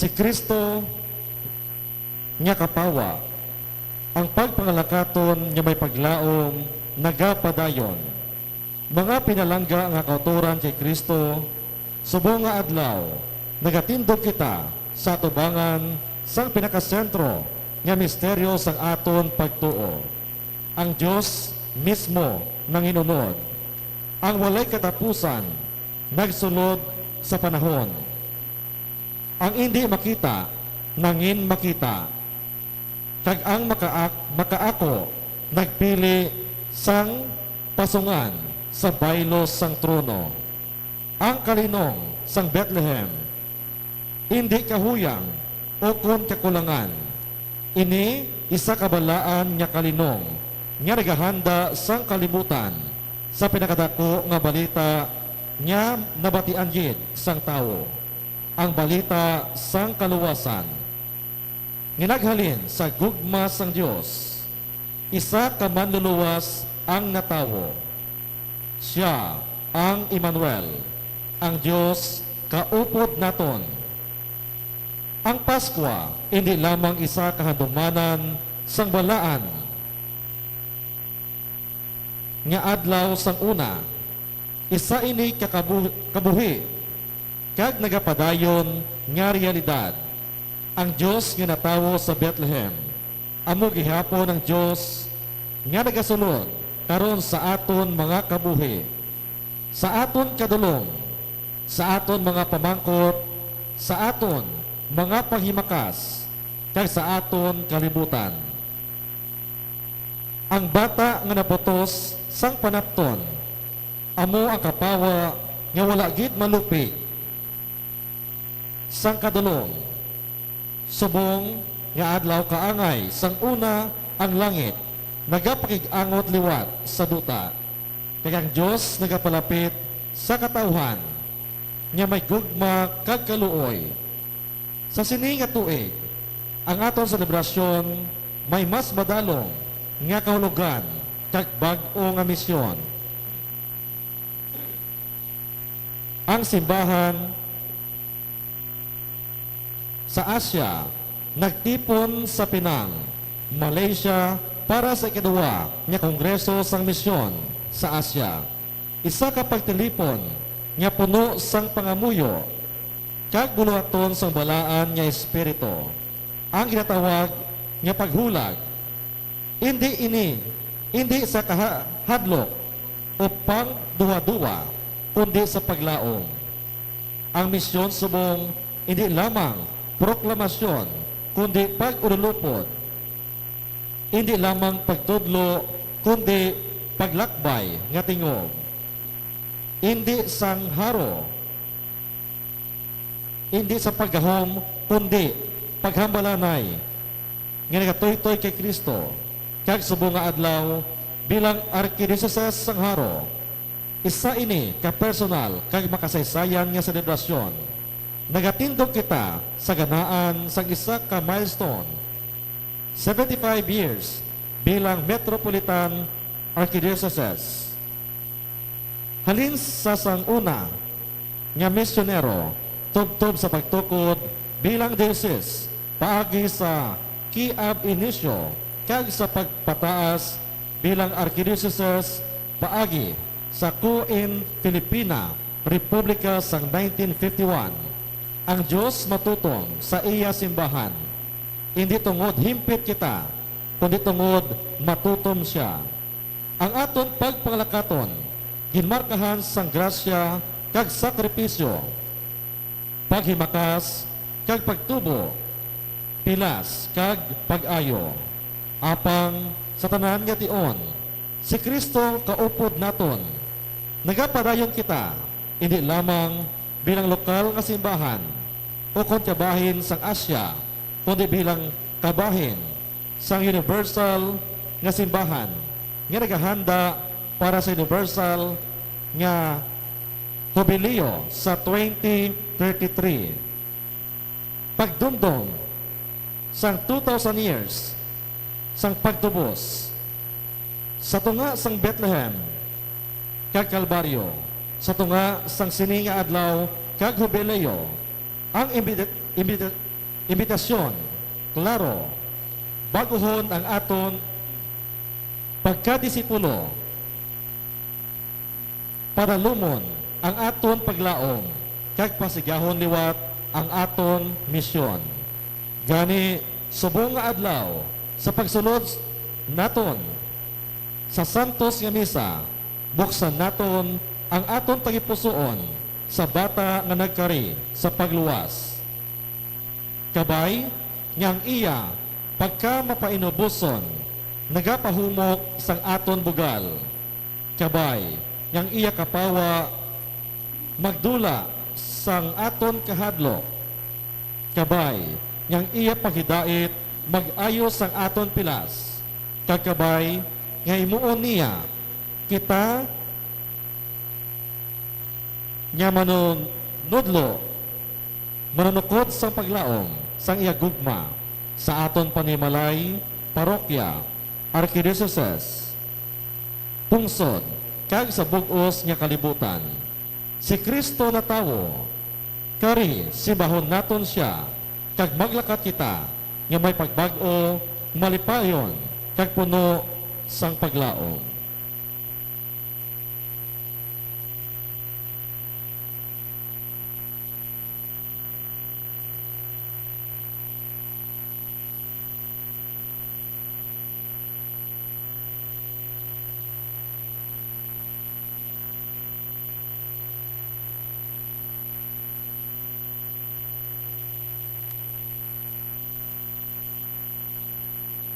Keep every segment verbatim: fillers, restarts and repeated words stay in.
Si Cristo nga kapawa, ang pagpangalakaton nga may paglaom nagapadayon. Mga pinalangga nga kautoran kay Cristo, subong nga adlaw, nagatindog kita sa atubangan sang pinakasentro nga misteryo sang aton pagtuo. Ang Dios mismo nanginunod, ang walay katapusan, nagsulod sa panahon. Ang indi makita nangin makita, kag ang makaak-, makaako nagpili sang pasungan sa baylo sang trono. Ang kalinong sang Betlehem indi kahuyang ukon kakulangan. Ini isa ka balaan nga kalinong nga nagahanda sang kalibutan sa pinakadako nga balita nga nabatian gid sang tawo, ang balita sang kaluwasan nga naghalin sa gugma sang Dios. Isa ka manluluwas ang natawo. Sia ang Emmanuel, ang Dios kaupod naton. Ang Paskwa indi lamang isa ka handumanan sang balaan nga adlaw sang una, isa ini ka kabu-, kabuhi kag nagapadayon nga realidad. Ang Dios nga natawo sa Betlehem amo gihapon ang Dios nga nagasulod karon sa aton mga kabuhi, sa aton kadulom, sa aton mga pamangkot, sa aton mga paghimakas, kag sa aton kalibutan. Ang bata nga naputos sang panapton amo ang kapawa nga wala gid malupi sang kadulom. Subong nga adlaw kaangay sang una, ang langit nagapakig-angot liwat sa duta, kag ang Dios nagapalapit sa katawhan nga may gugma kag kaluoy. Sa sini nga tuig, ang aton selebrasyon may mas madalong nga kahulogan kag bag-o nga misyon. Ang simbahan sa Asia nagtipon sa Penang, Malaysia, para sa ikaduwa nga Kongreso sang Misyon sa Asia, isa ka pagtilipon nga puno sang pangamuyo kag buluhaton sang balaan nga espiritu, ang ginatawag nga paghulag. Indi ini, indi sa kahadlok o pangduhaduha, kundi sa paglaom. Ang misyon subong indi lamang proklamasyon, kundi pag-ululupod. Indi lamang pagtudlo, kundi paglakbay nga tingog. Indi sang haro, indi sa paggahom, kundi paghambalanay nga nagatuytoy kay Cristo, kag subong nga adlaw bilang Arkidiocese sang Jaro. Isa ini ka personal kag makasaysayan nga selebrasyon. Nagatindog kita sa ganaan sang isa ka milestone, seventy-five years bilang Metropolitan Archdiocese. Halin sa sang una nga misyonero, tubtob sa pagtukod bilang diocese paagi sa ki ab initio kag sa pagpataas bilang arkidiocese paagi sa Ku in Filipina Republika sang nineteen fifty-one, ang Dios matutom sa iya simbahan, indi tungod himpit kita, kundi tungod matutom sia. Ang aton pagpangalakaton ginmarkahan sang grasya kag sakripisyo, paghimakas kag pagtubo, pilas kag pag-ayo. Apang sa tanan nga tion, si Cristo kaupod naton. Nagapadayon kita, indi lamang bilang lokal nga simbahan ukon kabahin sang Asia, kundi bilang kabahin sang universal nga simbahan nga nagahanda para sa universal nga Hubileo sa twenty thirty-three. Pagdumdom sang two thousand years sang pagtubos sa tunga sang Betlehem kag Kalbaryo, sa tunga sang sini nga adlaw kag Hubileo, ang imbit-, imbit-, Imbitasyon, klaro, bag-ohon ang aton pagkadisipulo, padalumon ang aton paglaom, kag pasigahon liwat ang aton misyon. Gani, subong nga adlaw, sa pagsulod naton sa santos nga misa, buksan naton ang aton tagipusoon sa Bata nga nagkari sa pagluwas. Kabay nga ang iya pagkamapainuboson nagapahumok sang aton bugal. Kabay nga ang iya kapawa magdula sang aton kahadlok. Kabay nga ang iya paghidait mag-ayo sang aton pilas. Kag kabay nga himuon niya kita nga manunudlo, manunukod sang paglaom sang iya gugma sa aton panimalay, parokya, arkidiosese, pungsod, kag sa bug-os nga kalibutan. Si Cristo natawo, kari simbahon naton sia, kag maglakat kita nga may pagbag-o, malipayon, kag puno sang paglaom.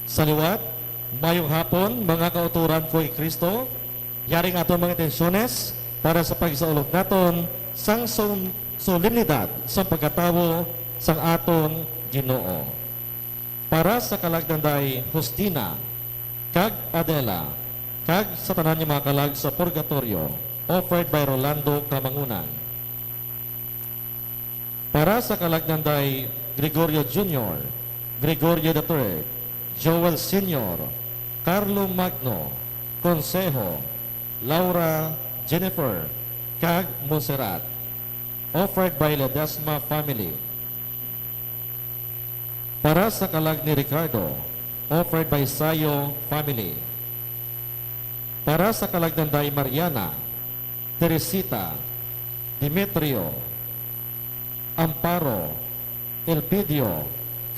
Sa liwat, mayong hapon, mga kautoran ko kay Cristo. Yari ang aton mga intensyones para sa pagsaulog naton sang som-, solemnidad sang pagkatawo sang aton Ginoo. Para sa kalag ni Nanday Justina kag Adela, kag sa tanan nga mga kalag sa purgatorio, offered by Rolando Kamangunan. Para sa kalag ni Nanday Gregorio Junior, Gregorio the third, Joel Senior, Carlo Magno, Consejo, Laura, Jennifer, kag Montserrat. Offered by Ledesma family. Para sa kalag ni Ricardo, offered by Sayo family. Para sa kalag ni Nanday Mariana, Teresita, Demetrio, Amparo, Elpidio,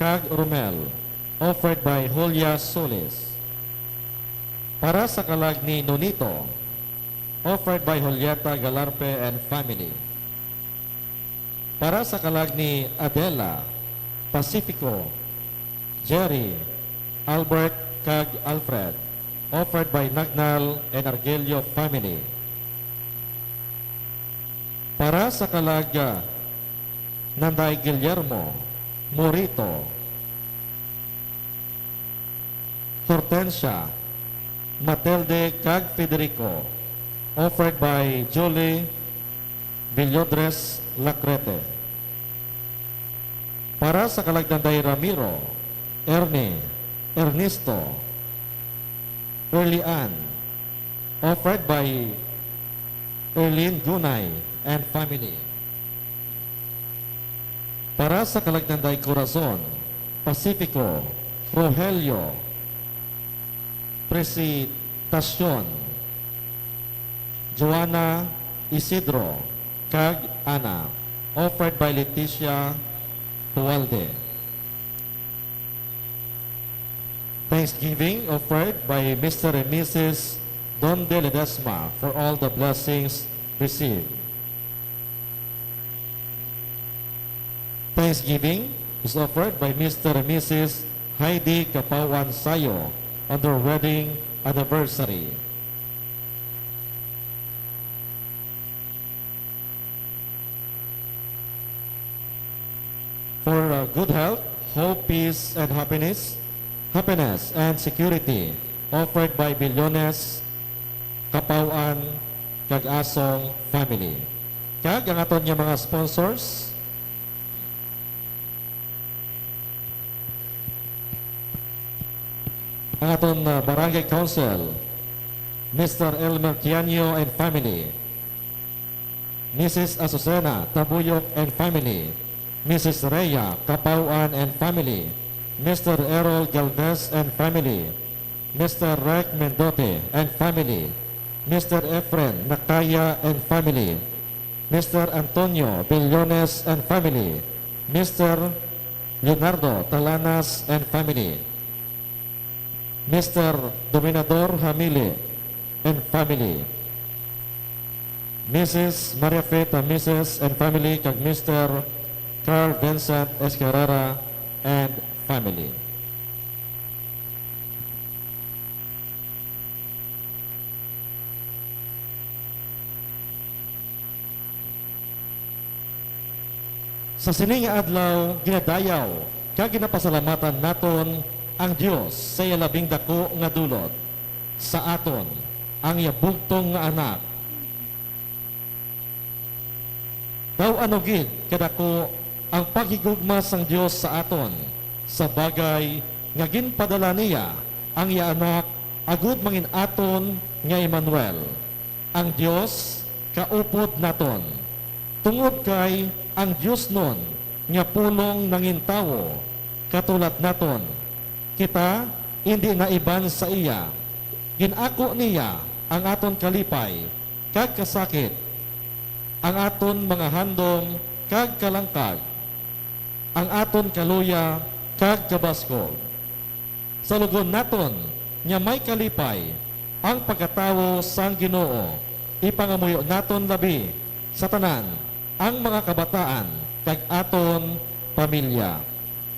kag Romel, offered by Julia Solis. Para sa kalag ni Nonito, offered by Julieta Galarpe and family. Para sa kalag ni Adela, Pacifico, Jerry, Albert, kag Alfred, offered by Nagnal and Argelio family. Para sa kalag ni Nanday Guillermo, Morito, Hortensia, Matilde, kag Federico, offered by Julie Villodres Lacrete. Para sa kalag ni Nanday Ramiro, Ernie, Ernesto, Early Ann, offered by Erlene Gunay and family. Para sa kalag ni Nanday Corazon, Pacifico, Rogelio, Presentacion, Joanna, Isidro, kag Ana, offered by Leticia Tuwalde. Thanksgiving offered by Mister and Missus Donde Ledesma for all the blessings received. Thanksgiving is offered by Mister and Missus Heidi Kapawan Sayo on their wedding anniversary. For, uh, good health, hope, peace, and happiness, happiness and security, offered by Billones, Kapawan, kag Asong family. Kag ang aton nga mga sponsors, ang aton, uh, Barangay Council, Mister Elmer Tianyo and family, Missus Azucena Tabuyok and family, Missus Rhea Capauan and family, Mister Errol Galvez and family, Mister Rec Mendote and family, Mister Efren Nakaya and family, Mister Antonio Billones and family, Mister Leonardo Talanas and family, Mister Dominador Hamili and family, Missus Maria Fe Tamises and family, kag Mister Carl Vincent Escarrera and family. Sa sini nga adlaw, ginadayaw kag ginapasalamatan naton ang Dios sa iya labing daku nga dulot sa aton, ang iya bugtong nga Anak. Daw ano gid kadako ang paghigugma sang Dios sa aton, sa bagay nga ginpadala niya ang iya Anak agud mangin-aton nga Emmanuel, ang Dios kaupod naton. Tungod kay ang diosnon nga pulong nangin tawo, katulad naton, kita indi naiban sa iya. Gin-ako niya ang aton kalipay kag kasakit, ang aton mga handom kag kalangkag, ang aton kaluya kag kabaskog. Salugon naton nga may kalipay ang pagkatawo sang Ginoo. Ipangamuyo naton labi sa tanan ang mga kabataan kag aton pamilya.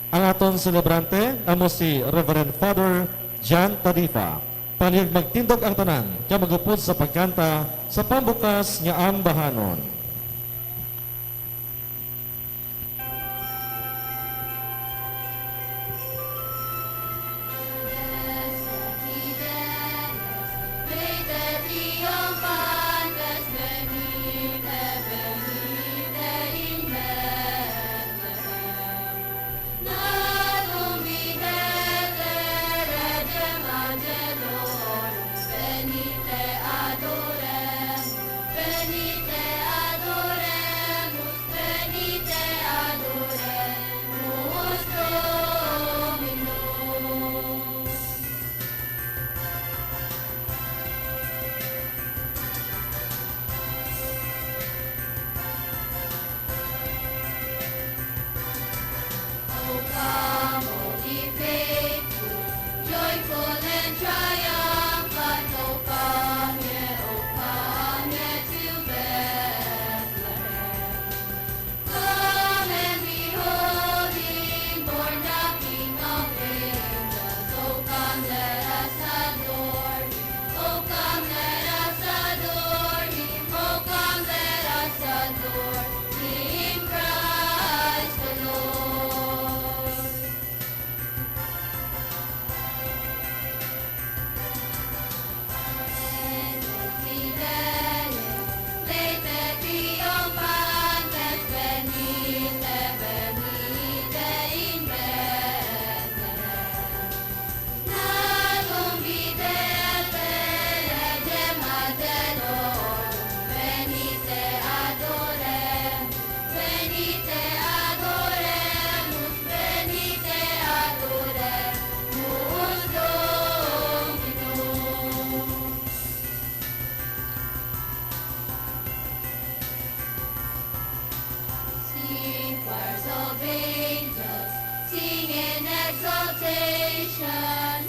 Ang aton selebrante amo si Reverend Father John Tadifa. Palihog magtindog ang tanan kag mag-upod sa pagkanta sa pambukas nga ambahanon. Sing choirs of angels, sing in exaltation,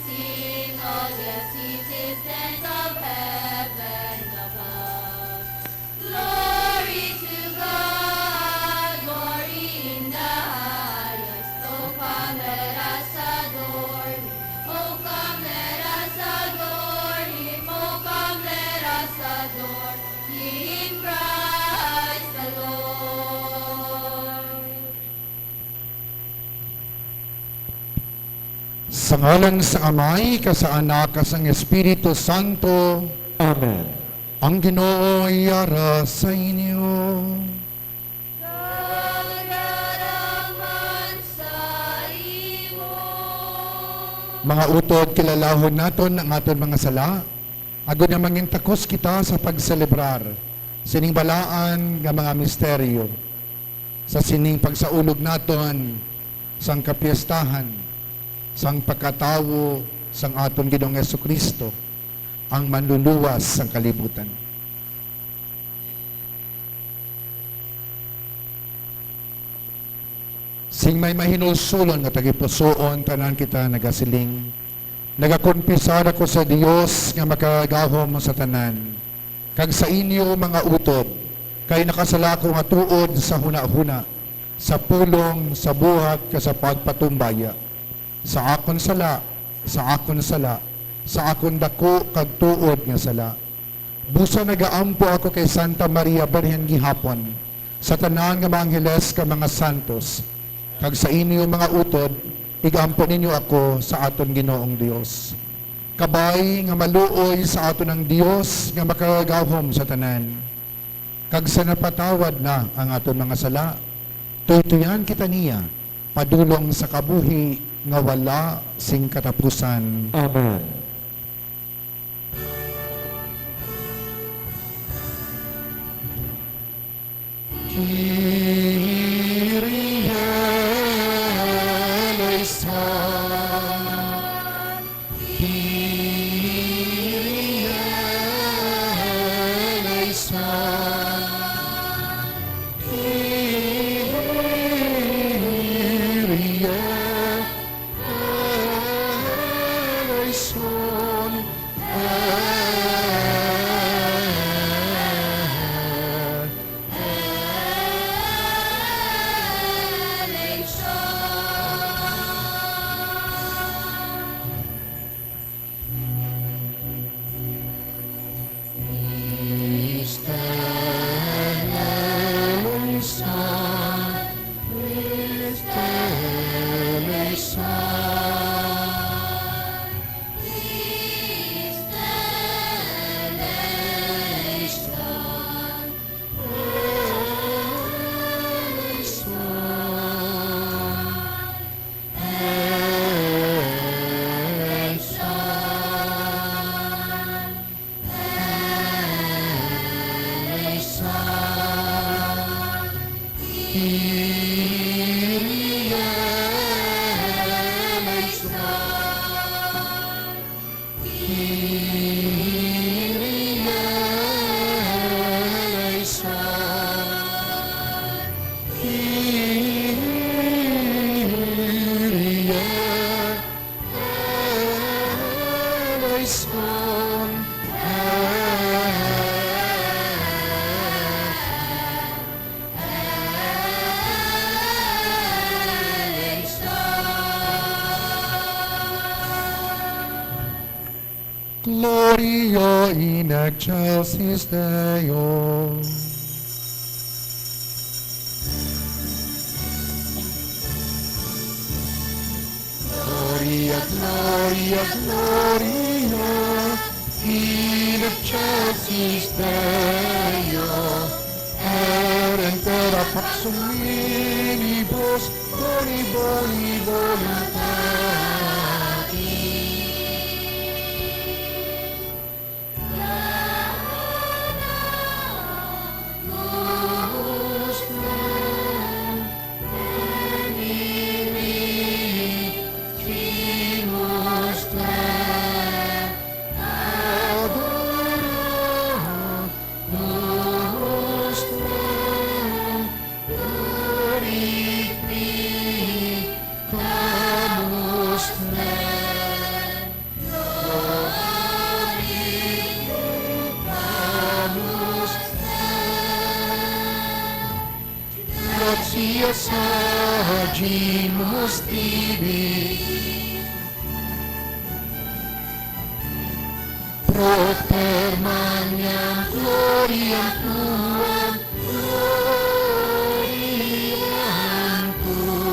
sing all the citizens of heaven above. Glory to God, glory in the highest. Oh, come, let us adore Him. Oh, come, let us adore Him. Oh, come, let us adore Him, Christ the Lord. Sa ngalan sang Amay, kag sa Anak, kag sang Espiritu Santo. Amen. Ang Ginoo yara sa inyo. Kag yara man sa imo. Mga utod, kilalahon naton ang aton mga sala, agod nga mangin takos kita sa pagselebrar sining balaan nga mga misteryo. Sa sining pagsaulog naton sang kapiestahan sang pagkatawo sang aton Ginoong Jesu-Cristo, ang Manluluwas sang kalibutan. Sing may mahinulsolon nga tagipusoon, tanan kita nagasiling, "Nagakonpisar ako sa Dios nga Makagagahom sa tanan, kag sa inyo, mga utod, kay nakasala ako nga tuod sa hunahuna, sa pulong, sa buhat, kag sa pagpatumbaya. Sa akon sala, sa akon sala, sa akon daku kag tuod nga sala." Busa nagaampo ako kay Santa Maria Birhen gihapon, sa tanan nga mga angheles kag mga santos, kag sa inyo, mga utod, igampo ninyo ako sa aton Ginoong Dios. Kabay nga maluoy sa aton ang Dios nga Makagagahom sa tanan, kag sa napatawad na ang aton mga sala, tuytuyan kita niya padulong sa kabuhi nga wala sing katapusan. Amen. Kyrie eleison. Kyrie eleison. Kyrie eleison. Gloria in excelsis Deo. Gloria, gloria, gloria in excelsis Deo, et in terra pax hominibus boni, boni voluntatis. Gratias agimus tibi. Propter magnam gloriam tuam, gloriam tuam.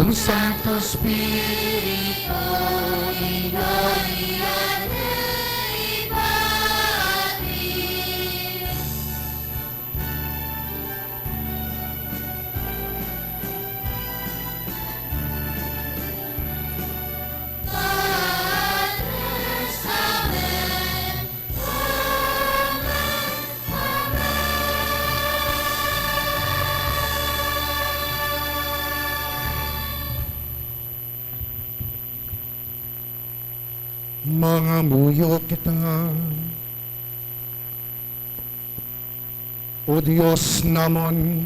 Kung Santo Espiritu, ingon niya ibati. Mangamuyo kita. O Dios namon,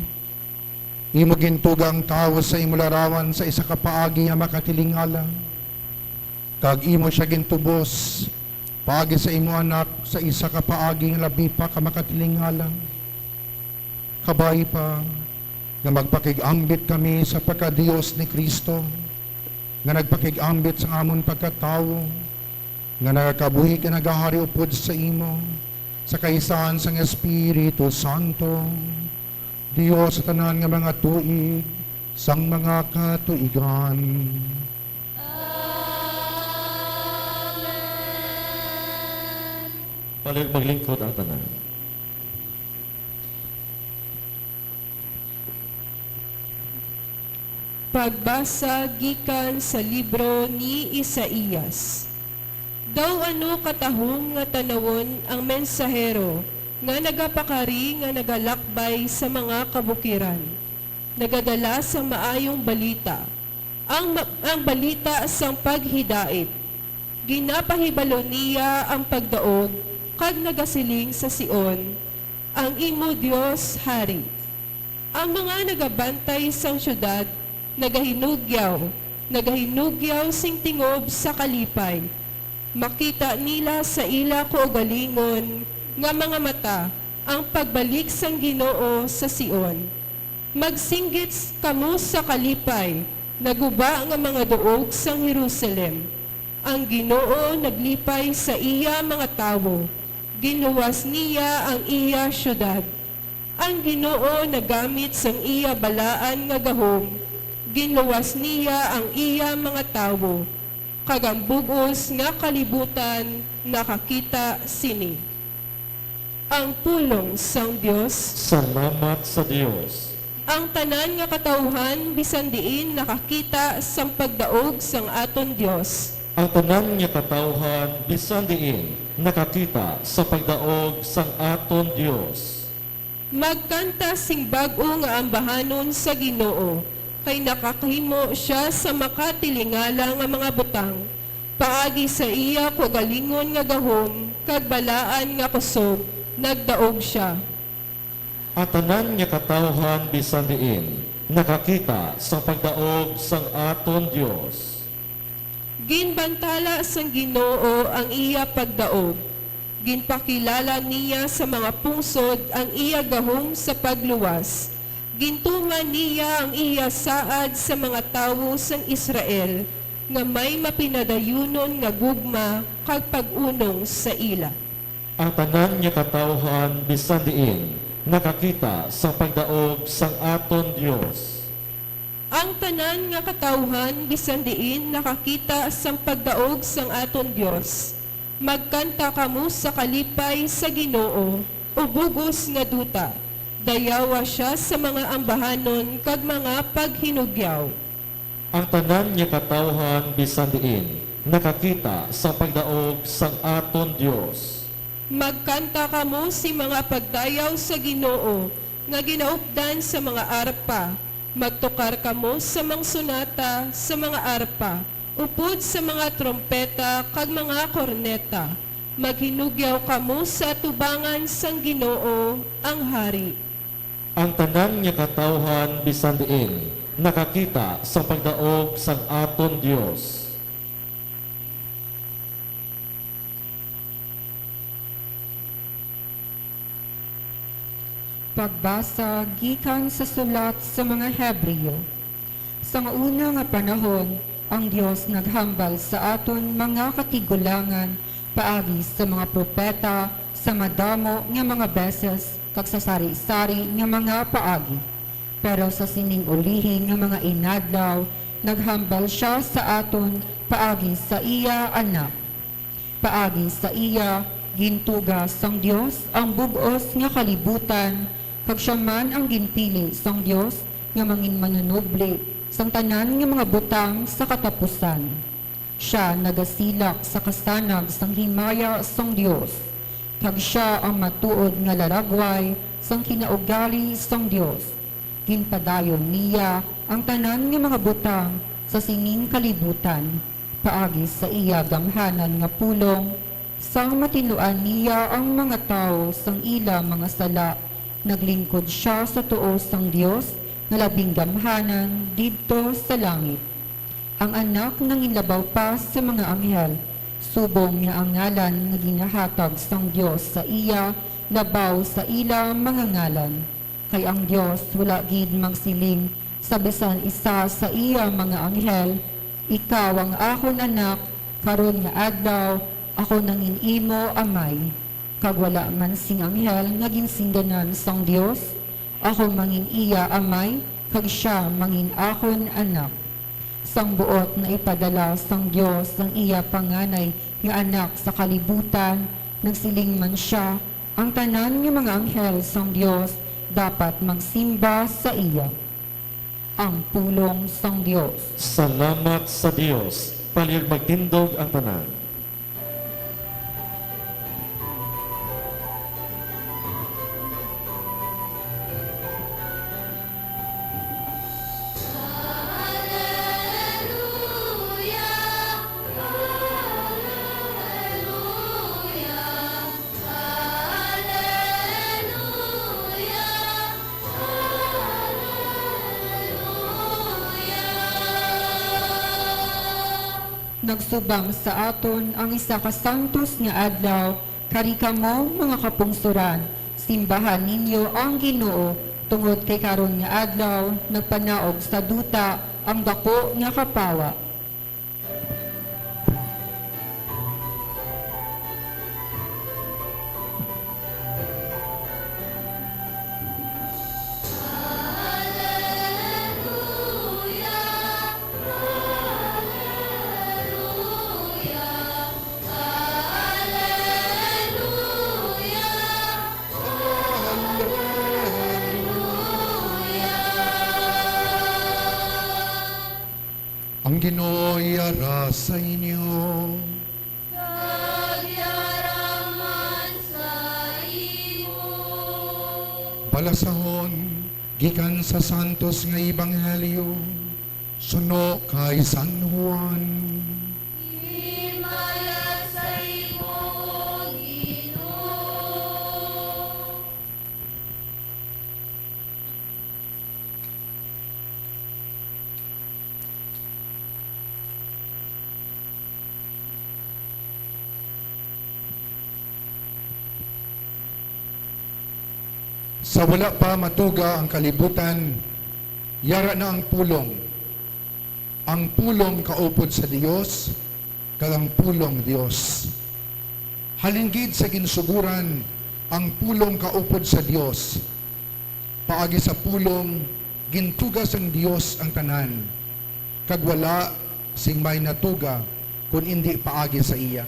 imo gintuga ang tawo sa imo larawan sa isa ka paagi nga makatilingala, kag imo sia gintubos paagi sa imo Anak sa isa ka paagi nga labi pa ka makatilingala. Kabay pa nga magpakig-ambit kami sa pagka-Dios ni Cristo, nga nagpakig-ambit sang amon pagkatawo, nga nagakabuhi kag nagahari upod sa imo, sa kaisahan sang Espiritu Santo, Dios sa tanan nga mga tuig sang mga katuigan. Amen. Palihog maglingkod ang tanan. Pagbasa gikan sa libro ni Isaias. Daw ano katahom nga tanawon ang mensahero nga nagapakari nga nagalakbay sa mga kabukiran, nagadala sang maayong balita, ang ma-, ang balita sang paghidait. Ginapahibalo niya ang pagdaog kag nagasiling sa Sion, "Ang imo Dios hari." Ang mga nagabantay sang siyudad nagahinugyaw, nagahinugyaw sing tingob sa kalipay. Makita nila sa ila kaugalingon nga mga mata ang pagbalik sang Ginoo sa Sion. Magsinggit kamo sa kalipay, naguba nga mga duog sang Jerusalem. Ang Ginoo naglipay sa iya mga tawo, ginluwas niya ang iya siyudad. Ang Ginoo nagamit sang iya balaan nga gahom, ginluwas niya ang iya mga tawo, kag ang bug-os nga kalibutan nakakita sini. Ang pulong sang Dios. Salamat sa Dios. Ang tanan nga katawuhan bisan diin nakakita sang pagdaog sang aton Dios. Ang tanan nga katawuhan bisan diin nakakita sa pagdaog sang aton Dios. Magkanta sing bag-o nga ambahanon sa Ginoo, kay nakahimo sia sa makatilingala nga mga butang. Paagi sa iya kaugalingon nga gahom kag balaan nga kusog, nagdaog sia. Ang tanan nga katawuhan bisan diin nakakita sang pagdaog sang aton Dios. Ginbantala sang Ginoo ang iya pagdaog. Ginpakilala niya sa mga pungsod ang iya gahom sa pagluwas. Gintuman niya ang iya saad sa mga tawo sang Israel, nga may mapinadayunon nga gugma kag pag-unong sa ila. Ang tanan nga katawuhan bisan diin nakakita sang pagdaog sang aton Dios. Ang tanan nga katawuhan bisan diin nakakita sang pagdaog sang aton Dios. Magkanta kamo sa kalipay sa Ginoo, O bug-os nga duta. Dayawa sia sa mga ambahanon kag mga paghinugyaw. Ang tanan nga katawuhan bisan diin nakakita sang pagdaog sang aton Dios. Magkanta kamo sing mga pagdayaw sa Ginoo nga ginaupdan sa mga arpa. Magtukar kamo sa mga sonata sa mga arpa, upod sa mga trompeta kag mga korneta. Maghinugyaw kamo sa atubangan sang Ginoo, ang Hari. Ang tanan nga katawuhan bisan diin nakakita sang pagdaog sang aton Dios. Pagbasa gikan sa sulat sa mga Hebreo. Sa una nga panahon, ang Dios naghambal sa aton mga katigulangan paagi sa mga propeta sa madamo nga mga beses kag sa sari-sari nga mga paagi. Pero sa sining ulihi nga mga inadlaw, naghambal sia sa aton paagi sa iya Anak. Paagi sa iya, gintuga sang Dios ang bug-os nga kalibutan, kag sia man ang ginpili sang Dios nga mangin manunubli sang tanan nga mga butang sa katapusan. Sia nagasilak sa kasanag sang himaya sang Dios, kag sia ang matuod nga laragway sang kinaugali sang Dios. Ginpadayon niya ang tanan nga mga butang sa sining kalibutan paagi sa iya gamhanan nga pulong. Sang matinuan niya ang mga tawo sang ila mga sala, naglingkod sia sa tuo sang Dios nga labing gamhanan didto sa langit. Ang Anak nanginlabaw pa sa mga anghel, subong nga ang ngalan nga ginahatag sang Dios sa iya labaw sa ila mga ngalan. Kay ang Dios wala gid magsiling sa bisan isa sa iya mga anghel, "Ikaw ang akon Anak, karon nga adlaw ako nangin imo Amay." Kag wala man sing anghel nga ginsingganan sang Dios, "Ako mangin iya Amay, kag sia mangin akon Anak." Sang buot naipadala sang Dios ang iya panganay nga Anak sa kalibutan, Nagsiling man sia, "Ang tanan nga mga anghel sang Dios dapat magsimba sa iya." Ang pulong sang Dios. Salamat sa Dios. Palihog magtindog ang tanan. Nagsubang sa aton ang isa ka santos nga adlaw. Kari kamo, mga kapungsoran, simbahan ninyo ang Ginoo, tungod kay karon nga adlaw nagpanaog sa duta ang daku nga kapawa. Ang Ginoo yara sa inyo. Kag yara man sa imo. Balasahon gikan sa santos nga ebanghelyo suno kay San Juan. Himaya sa imo, Ginoo. Sa wala pa matuga ang kalibutan, yara na ang pulong. Ang pulong kaupod sa Dios, kag ang pulong Dios. Halin gid sa ginsugoran, ang pulong kaupod sa Dios. Paagi sa pulong, gintuga sang Dios ang tanan, kag wala sing may natuga kon indi paagi sa iya.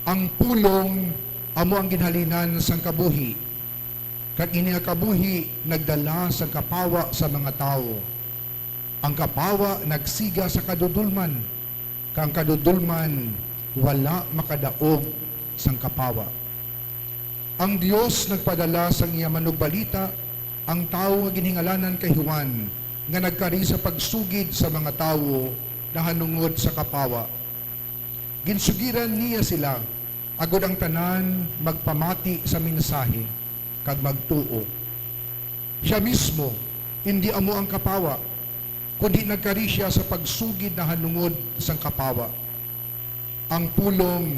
Ang pulong amo ang ginhalinan sang kabuhi, kag ini nga kabuhi nagdala sang kapawa sa mga tawo. Ang kapawa nagsiga sa kadudolman, kag ang kadudolman wala makadaog sang kapawa. Ang Dios nagpadala sang iya manugbalita, ang tawo nga ginhingalanan kay Juan, nga nagkari sa pagsugid sa mga tawo nahanungod sa kapawa. Ginsugiran niya sila, agod ang tanan magpamati sa mensahe kag magtuo. Sia mismo indi amo ang kapawa, kundi nagkari sia sa pagsugid nahanungod sang kapawa. Ang pulong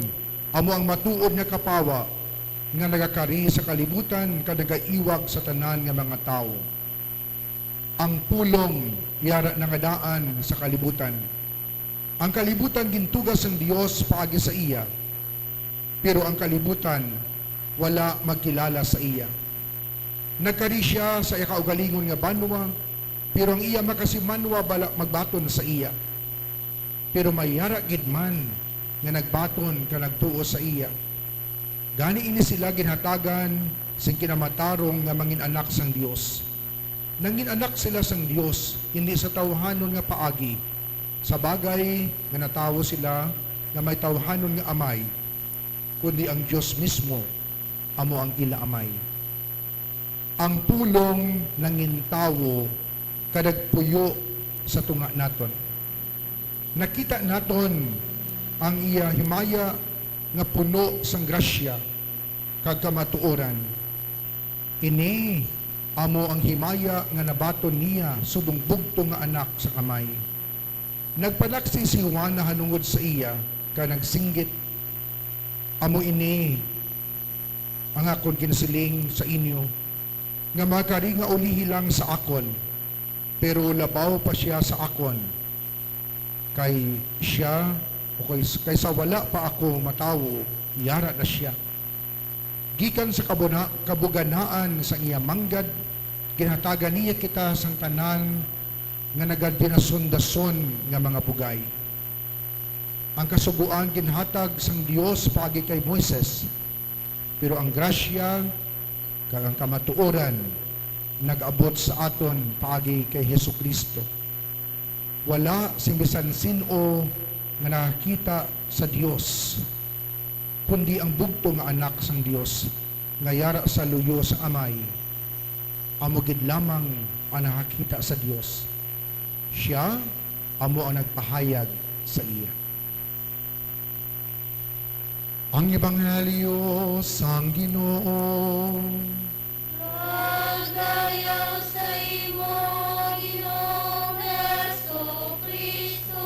amo ang matuod nga kapawa nga nagakari sa kalibutan kag nagaiwag sa tanan nga mga tawo. Ang pulong yara na nga daan sa kalibutan. Ang kalibutan gintuga sang Dios paagi sa iya, pero ang kalibutan wala magkilala sa iya. Nagkari sia sa iya kaugalingon nga banwa, pero ang iya makasimanwa wala magbaton sa iya. Pero may yara gid man nga nagbaton kag nagtuo sa iya. Gani ini sila ginhatagan sing kinamatarong nga mangin-anak sang Dios. Nangin-anak sila sang Dios, indi sa tawuhanon nga paagi, sa bagay nga natawo sila nga may tawuhanon nga amay, kundi ang Dios mismo amo ang ila amay. Ang pulong nangin tawo kag nagpuyo sa tunga naton. Nakita naton ang iya himaya nga puno sang grasya kag kamatuoran. Ini amo ang himaya nga nabaton niya subong bugtong nga anak sang Amay. Nagpanaksi si Juan nahanungod sa iya, kag nagsinggit, "Amo ini ang akon ginasiling sa inyo, nga magakari nga ulihi lang sa akon, pero labaw pa sia sa akon, kay sia, o kay, kay sa wala pa ako matawo, yara na sia." Gikan sa kabuna-, kabuganaan sang iya manggad, ginhatagan niya kita sang tanan nga nagadinasundason nga mga bugay. Ang Kasugoan ginhatag sang Dios paagi kay Moises, pero ang grasya kag ang kamatuoran nag-abot sa aton paagi kay Jesu-Cristo. Wala sing bisan sin-o nga nakakita sa Dios, kundi ang bugtong nga Anak sang Dios nga yara sa luyo sa Amay. Amo gid lamang ang nakakita sa Dios. Sia amo ang nagpahayag sa iya. Ang Ebanghelyo sang Ginoo. Pagdayaw sa imo, Ginoong Jesu-Cristo.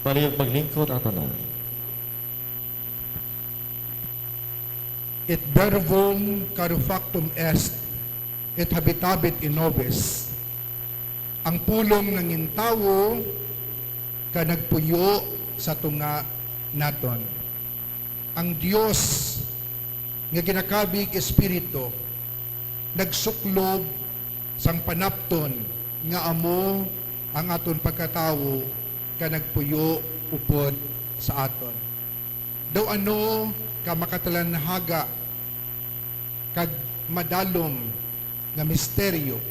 Palihog maglingkod ang tanan. Et verbum carefactum est, et habitabit in nobis. Ang pulong nangin tawo kag nagpuyo sa tunga naton. Ang Dios nga ginakabig Espiritu nagsuklob sang panapton nga amo ang aton pagkatawo kag nagpuyo upod sa aton. Daw ano ka makatalanhaga kag madalom nga misteryo.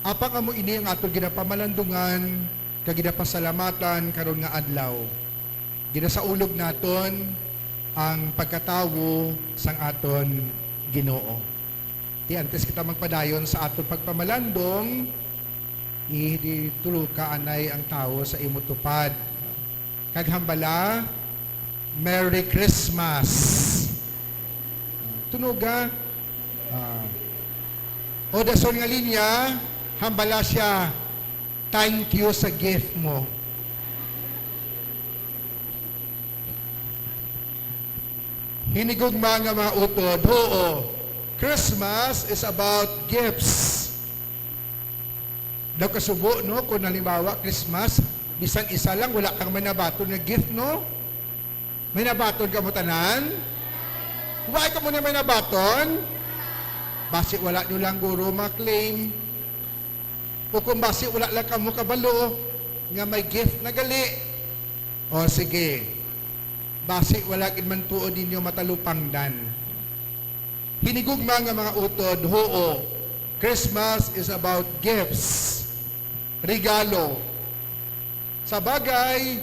Apang amo ini ang aton ginapamalandungan kag ginapasalamatan karon nga adlaw. Ginasaulog naton ang pagkatawo sang aton Ginoo. Ti antes kita magpadayon sa aton pagpamalandong, ituluka anay ang tawo sa imo tupad. Kag hambala, Merry Christmas. Tunoga. Ah. O dason nga linya, hambala sia, "Thank you sa gift mo." Hinigugma nga mga utod, huo, Christmas is about gifts. Daw kasubo, no, kung halimbawa, Christmas, bisan isa lang, wala kang may nabaton nga gift, no? May nabaton kamo tanan? Why kamo na may nabaton? Basi wala nyo lang guro ma-claim. O kung basi wala lang kamo kabalo nga may gift na gali. O sige, basi wala gid man tuod ninyo matalupangdan. Hinigugma nga mga utod, huo, Christmas is about gifts, regalo. Sa bagay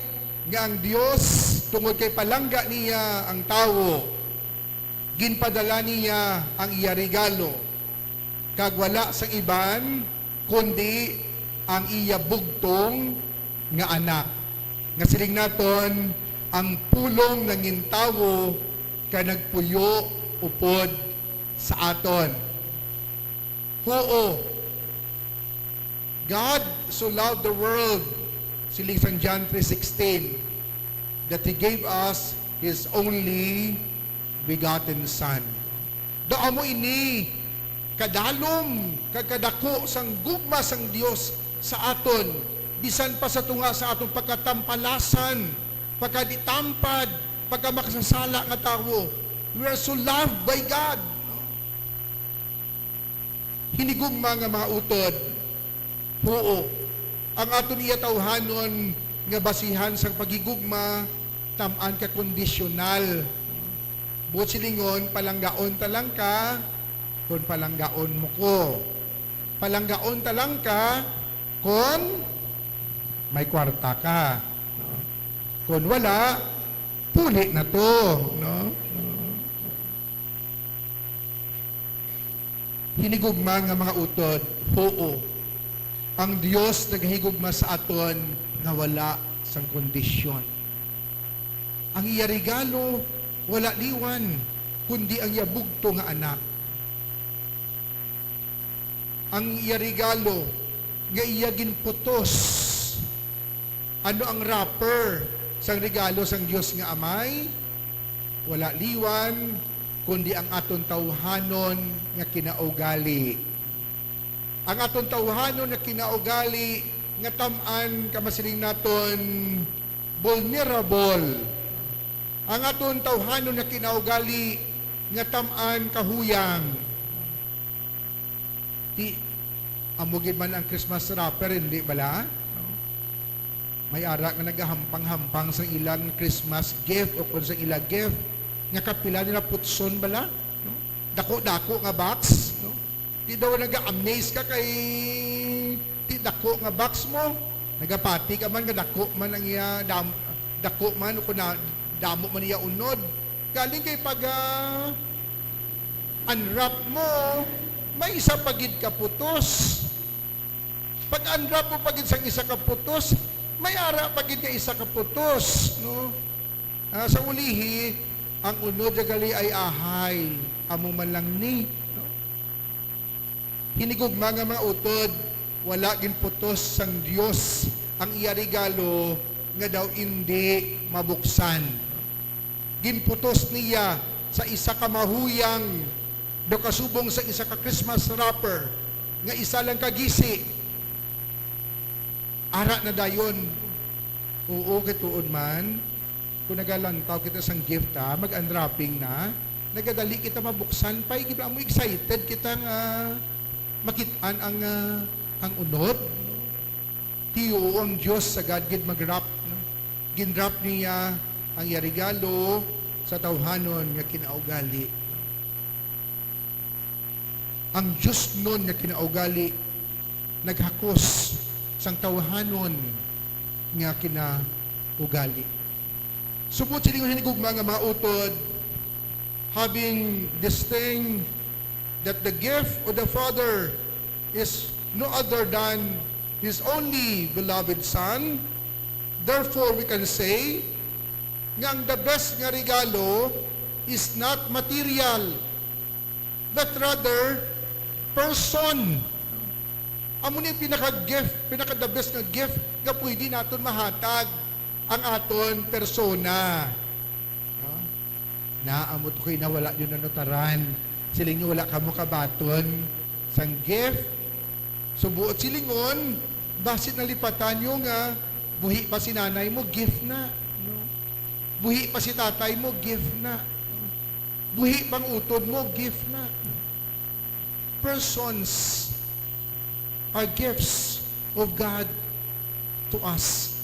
nga ang Dios, tungod kay palangga niya ang tawo, ginpadala niya ang iya regalo, kag wala sang iban kundi ang iya bugtong nga Anak, nga siling naton, ang pulong nangin tawo kag nagpuyo upod sa aton. Huo, God so loved the world, siling sang John three sixteen, that He gave us His only begotten Son. Daw amo ini kadalom kag kadako sang gugma sang Dios sa aton, bisan pa sa tunga sa aton pagkatampalasan, pagkaditampad, pagkamakasasala nga tawo. We are so loved by God. Hinigugma nga mga utod, huo, ang aton iya tawhanon nga basihan sang paghigugma tam-an ka kondisyonal. Buot silingon, palanggaon ta lang ka kon palanggaon mo ko. Palanggaon ta lang ka kon may kwarta ka. Kon wala, puli na to, no? Hinigugma nga mga utod, huo, ang Dios nagahigugma sa aton nga wala sang kondisyon. Ang iya regalo wala liwan, kundi ang iya bugto nga Anak. Ang iya regalo nga iya ginputos. Ano ang wrapper sang regalo sang Dios nga Amay? Wala liwan, kundi ang aton tawhanon nga kinaugali. Ang aton tawhanon nga kinaugali nga tam-an, kamasiling naton, vulnerable. Ang aton tawhanon nga kinaugali nga tam-an, kahuyang. Ti, amo gid man ang Christmas wrapper, hindi bala? No? May ara nga nagahampang-hampang sang ilang Christmas gift o kon sa ila gift nga kapila nila putson bala, no? Dako-dako nga box, no? Di daw naga-amaze ka kay di dako nga box mo. Nagapati ka man nga dako man ang iya dam-, dako man o kon na damo man iya unod. Galing kay pag, ah, unwrap mo, may isa pa gid ka putos. Pag-unwrap mo pa gid sang isa ka putos, may ara pa gid nga isa ka putos, no? Ah, sa ulihi, ang unod sa gali ay ahay, amo man lang ni, no? Hinigugma nga mga utod, wala ginputos sang Dios ang iya regalo nga daw indi mabuksan. Ginputos niya sa isa ka mahuyang daw kasubong sa isa ka Christmas wrapper nga isa lang ka gisi. Ara na dayon. Oo, kay tuod man. Kung nagalantaw kita sang gift, ha, mag-unwrapping na, nagadali kita mabuksan pa. Gibla mo, excited kita nga makit-an ang, ah, ang unod. Ti, oo, ang Dios sagad gid mag-wrap, no? Gin-wrap niya ang iya regalo sa tawhanon nga kinaugali. Ang diosnon nga kinaugali naghakos sang tawhanon nga kinaugali. Subot silingon, hinigugma nga mga utod, having this thing that the gift of the Father is no other than His only beloved Son. Therefore, we can say nga ang the best nga regalo is not material, but rather person. Amo ni pinaka-gift, pinaka-the best nga gift nga pwede naton mahatag, ang aton persona. No? Na, amo to kay na wala nyo nanutaran. Siling nyo wala kamo kabaton sang gift. So, buot silingon, basi nalipatan nyo nga buhi pa si nanay mo, gift na. No? Buhi pa si tatay mo, gift na. No? Buhi pang utod mo, gift na. Persons are gifts of God to us.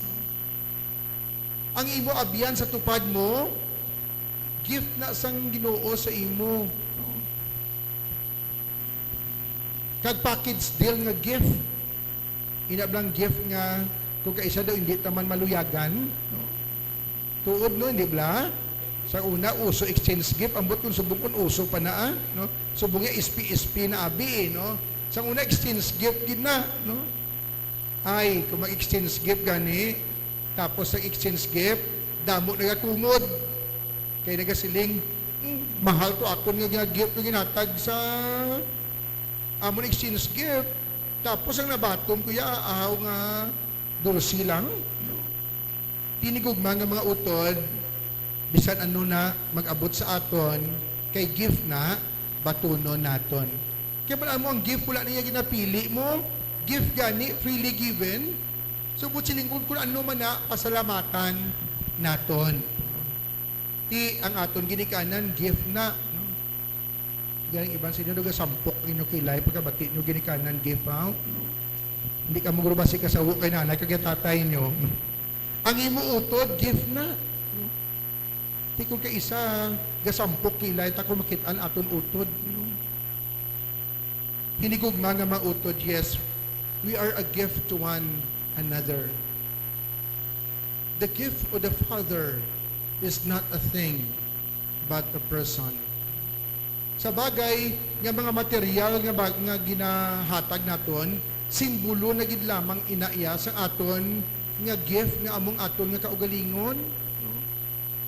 Ang imo abyan sa tupad mo, gift na sang Ginoo sa imo. Kag package deal nga gift. Ina blang gift nga kung kaisa daw hindi ta man maluyagan, no? Tuod, no, hindi bla? Sa una, uso exchange gift, ambot kung subong kung uso pa na, ah, no? Subong nga S P S P na abi, eh, no? Sa una, exchange gift gid na, no? Ay, kung mag-exchange gift gani, tapos ang exchange gift, damo nagakungod. Kay nagasiling, "Hmm, mahal to akon nga, nga gift nga ginhatag sa amon exchange gift." Tapos ang nabaton ko ya, ahaw nga dulce lang. Tinigugma nga mga utod, bisan ano na mag-abot sa aton, kay gift na, batunon naton. Kaya pala mo ang gift, wala niya ginapili mo, gift gani, freely given. So, buot siling kung, kung ano man na, pasalamatan naton. Ti, ang aton ginikanan, gift na. No? Galing iban sa inyo, nagasampok inyo kilay, pagkabati nyo, ginikanan, gift, ha? Hindi ka mo basi kasawo kay nanay, kag tatay nyo. Ang imo utod, gift na. Ti kung kay isa, gasampok kilay, ta kung makit-an aton utod. Hinigugma nga mga utod, yes, we are a gift to one another. The gift of the Father is not a thing, but a person. Sa bagay nga mga material nga ba-, nga ginahatag naton, simbolo na gid lamang ina iya sa aton nga gift nga among aton nga kaugalingon.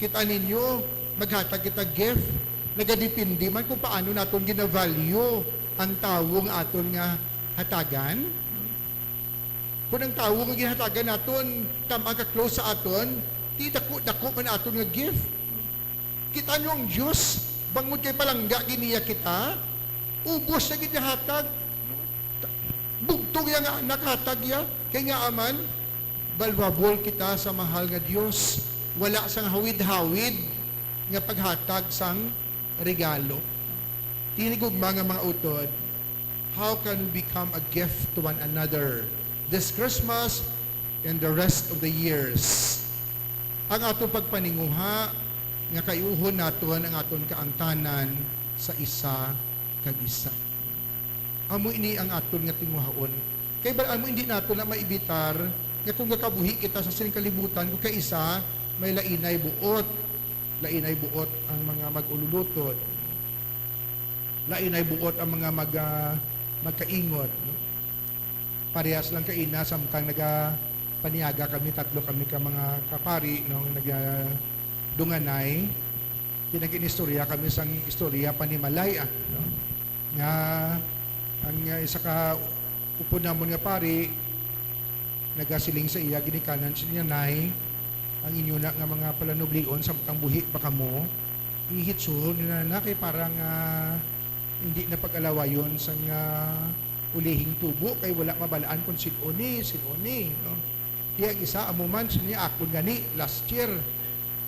Kita ninyo, maghatag kita gift, nagadepende man kung paano naton gina-value ang tawo nga aton nga hatagan. Kung ang tawo nga ginhatagan naton, tam-, ang ka-close sa aton, di dako-dako man aton nga gift. Kita nyo ang Diyos, bangod kay palangga gid niya kita, ubos na gid niya hatag. Bugtong iya nga anak, hatag iya. Kay nga aman, valuable kita sa mahal nga Diyos. Wala sang hawid-hawid nga paghatag sang regalo. Tinigugma nga mga utod, how can we become a gift to one another this Christmas? and the rest of the years, ang aton pagpaninguha nga kayuhon naton ang aton kaangtanan sa isa kag isa. Amo ini ang aton nga tinguhaon. Kay ba, amo, hindi naton na maibitar nga kung gakabuhi kita sa sining kalibutan, kung kaisa may lainay buot, lainay buot ang mga mag-ululutod, lainay buot ang mga mag-, ah, magkaingot, no? Parehas lang kaina, samtang nagapaniaga kami, tatlo kami ka mga kapari, no, nagadunganay, kinag-inistorya kami sang istorya panimalay, ah, no? Nga ang, ah, isa ka upod namon nga pari nagasiling sa iya ginikanan, siya, "Nay, ang inyo na nga mga palanublion, samtang buhi pa kamo, ihitsuhon na na, kay para nga hindi na pag-alawayon sang, ah, ulihing tubo, kay wala mabalaan kung sin-o ni, sin-o ni," no? Iya ang isa, amo man, siya, "Ako gani, last year,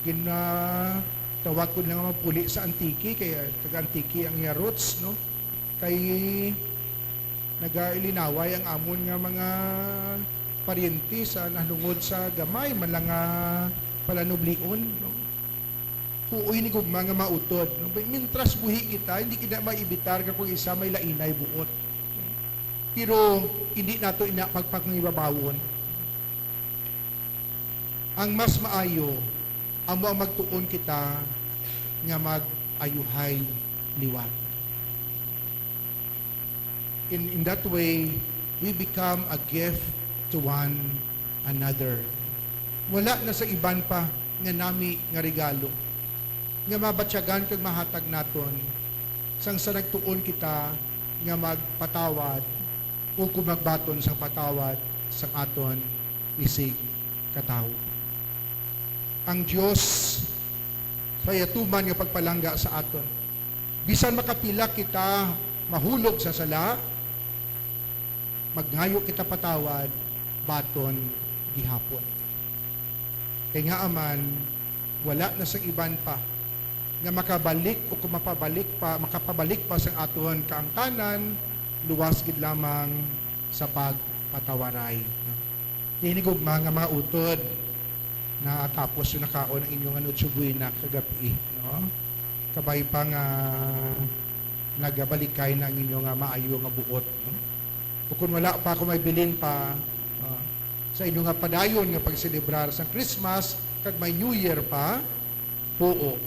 gin-, ah, tawag ko na nga magpuli sa Antique, kay, ah, taga Antique ang iya roots, no? Kay nagailinaway ang amon nga mga paryente sa nahanungod sa gamay man lang nga palanublion, no? Huoy ni gugma nga mautod, no? Mintras buhi kita, hindi kita maibitar nga kung isa may lainay buot. Pero hindi nato ina pagpangibabawon. Ang mas maayo, amo ang magtuon kita nga mag-ayuhay liwat. In, in that way, we become a gift to one another. Wala na sa iban pa nga nami nga regalo nga mabatyagan kag mahatag naton sang sa nagtuon kita nga magpatawad o kung magbaton sang patawad sang aton isig katawo. Ang Dios sa iya tuman nga pagpalangga sa aton. Bisan makapila kita mahulog sa sala, magngayo kita patawad, baton gihapon. Kay ngaa man, wala na sang iban pa nga makabalik o kung mapabalik pa, makapabalik pa sang aton kaangtanan, luwas gid lamang sa pagpatawaray. Ini gugma nga mga utod, natapos yung nakaon ang inyong Noche Buena kagabi, no? Kabay pa nga nagabalikay na ang inyo nga maayo nga buot, no? O kung wala pa, kung may bilin pa, ah, sa inyo nga padayon nga pagselebrar sa Christmas, kag may New Year pa, huo,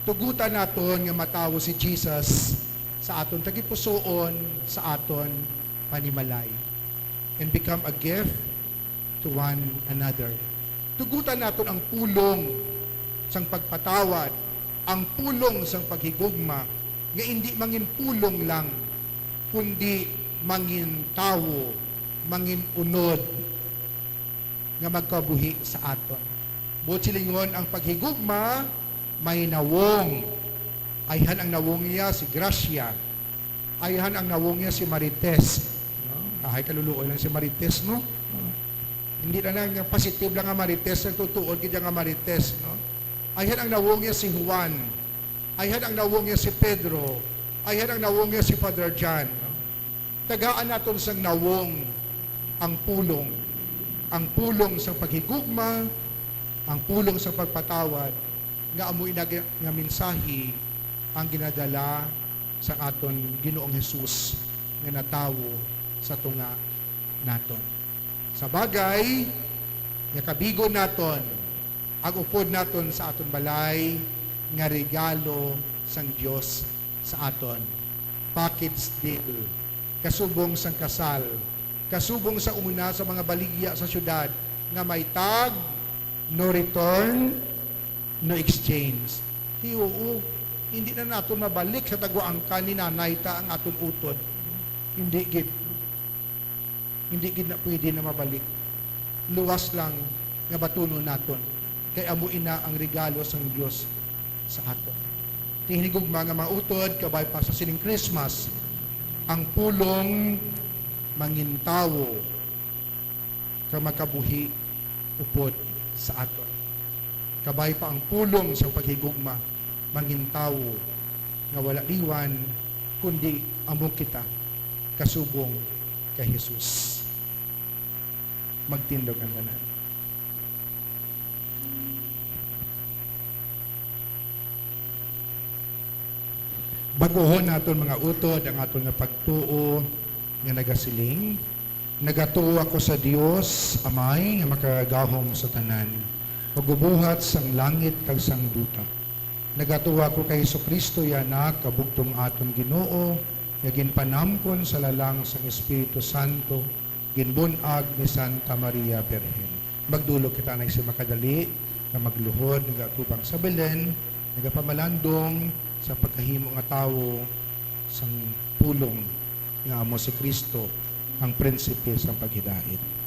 tugutan naton nga matawo si Jesus sa aton tagipusoon, sa aton panimalay, and become a gift to one another. Tugutan naton ang pulong sang pagpatawad, ang pulong sang paghigugma, nga indi mangin pulong lang, kundi mangin tawo, mangin unod nga magkabuhi sa aton. Buot silingon, ang paghigugma may nawong. Ayhan ang nawong niya si Gracia. Ayhan ang nawong niya si Marites. No? Ahay, kaluluoy lang si Marites, no? No? Hindi na lang nga positive lang nga Marites, nagtutuod gid nga Marites, no? Ayhan ang nawong niya si Juan. Ayhan ang nawong niya si Pedro. Ayhan ang nawong niya si Father John, no? Tagaan naton sang nawong ang pulong, ang pulong sang paghigugma, ang pulong sang pagpatawad, nga amo ina nga mensahe ang ginadala sa aton Ginoong Jesus nga natawo sa tunga naton. Sa bagay nga kabigon naton, ang upod naton sa aton balay nga regalo sang Dios sa aton. Package deal, kasubong sang kasal, kasubong sa una sa mga baligya sa siyudad nga may tag, "No return, no exchange." Ti, oo, hindi na naton mabalik sa taguangkan ni nanay ta ang aton utod. Hindi gid. Hindi gid na pwede na mabalik. Luwas lang nga batunon naton, kay amo ina ang regalo sang Dios sa aton. Ti hinigugma nga mga utod, kabay pa sa sining Christmas, ang pulong mangintawo kag makabuhi upod sa aton. Kabay pa ang pulong sa paghigugma, mangintawo nga wala liwan, kundi amo kita kasubong kay Jesus. Magtindog ang tanan. Bag-ohon naton, mga utod, ang aton nga pagtuo nga nagasiling, "Nagatuo ako sa Dios Amay nga makagagahom sa tanan, Magbubuhat sang langit kag sang duta. Nagatuo ako kay Jesu-Cristo, iya Anak, kabugtong aton Ginoo, nga ginpanamkon sa lalang sang Espiritu Santo, ginbun-ag ni Santa Maria Birhen." Magdulog kita na sa makadali nga magluhod, nagaatubang sa Belen, nagapamalandong sa pagkahimo nga tawo sang pulong nga amo si Cristo, ang prinsipe sang paghidait.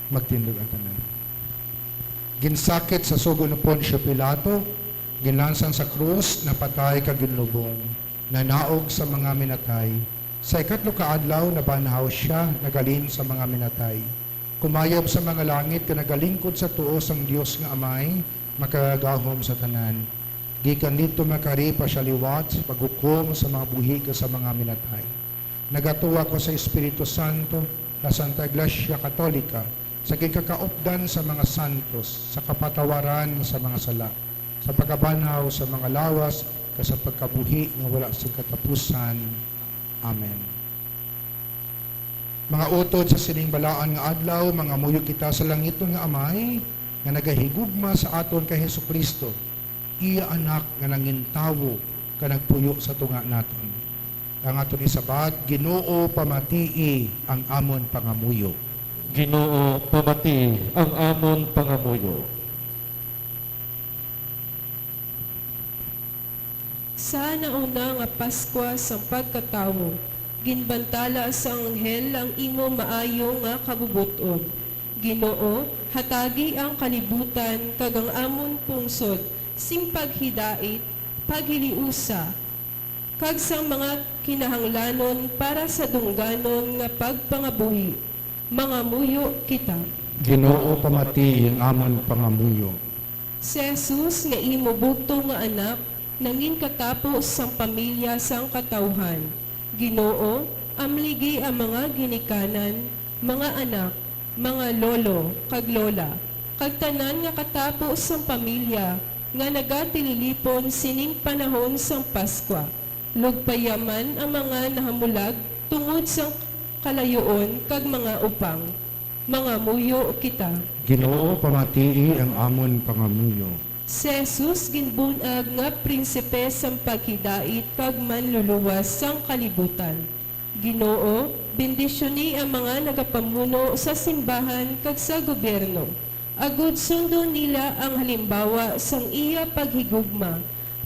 Magtindog ang tanan. Ginsakit sa sugo ni Poncio Pilato, ginlansang sa krus, napatay kag ginlubong, nanaog sa mga minatay. Sa ikatlo ka adlaw nabanhaw sia, naghalin sa mga minatay. Kumayab sa mga langit kag nagalingkod sa tuo sang Dios nga Amay, makagagahom sa tanan. Gikan didto makari pa sia liwat sa paghukom sa mga buhi kag sa mga minatay. Nagatuo ako sa Espiritu Santo, sa Santa Iglesia Katolika, sa ginkaupdan sa mga santos, sa kapatawaran sa mga sala, sa pagkabanhaw sa mga lawas, kag sa pagkabuhi nga wala sing katapusan. Amen. Mga utod, sa sining balaan nga adlaw, mangamuyo kita sa langitnon nga Amay nga nagahigugma sa aton kay Jesu-Cristo, iya Anak nga nangin tawo kag nagpuyo sa tunga naton. Ang aton isabat: "Ginoo, pamatii ang amon pangamuyo." Ginoo, pamatii ang amon pangamuyo. Sa nauna nga Paskwa sang pagkatawo, ginbantala sang anghel ang imo maayo nga kabubot-on. Ginoo, hatagi ang kalibutan kag ang amon pungsod sing paghidait, paghiliusa, kag sang mga kinahanglanon para sa dungganon nga pagpangabuhi. Mangamuyo kita. Ginoo, pamatii ang amon pangamuyo. Si Jesus nga imo bugtong nga Anak nangin katapo sang pamilya sang katawuhan. Ginoo, amligi ang mga ginikanan, mga anak, mga lolo kag lola, kag tanan nga katapo sang pamilya nga nagatililipon sining panahon sang Paskwa. Lugpaya man ang mga nahamulag tungod sang kalayuon kag mga upang. Mangamuyo kita. Ginoo, pamatii ang amon pangamuyo. Si Jesus ginbun-ag nga prinsipe sang paghidait kag manluluwas sang kalibutan. Ginoo, bendisyoni ang mga nagapamuno sa simbahan kag sa gobyerno, agod sundon nila ang halimbawa sang iya paghigugma,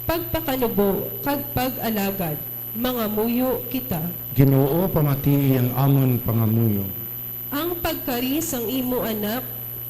pagpakanubo, kag pag-alagad. Mangamuyo kita. Ginoo, pamatii ang amon pangamuyo. Ang pagkari sang imo Anak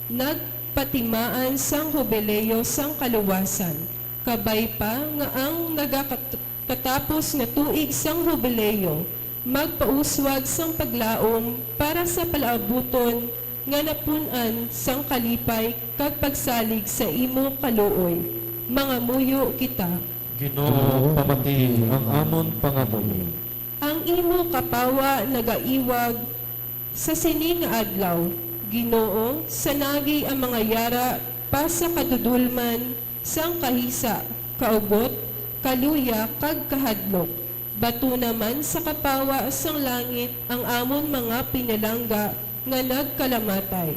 nagpatimaan sang Hubileo sang kaluwasan. Kabay pa nga ang nagakat-, katapos nga tuig sang Hubileo magpauswag sang paglaom para sa palaabuton nga napun-an sang kalipay kag pagsalig sa imo kaluoy. Mangamuyo kita. Ginoo, pamatii ang amon pangamuyo. Ang imo kapawa nagaiwag sa sini nga adlaw. Ginoo, sanagi ang mga yara pa sa kadudolman sang kahisa, kaugot, kaluya, kag kahadlok. Batuna man sa kapawa sang langit ang amon mga pinalangga nga nagkalamatay.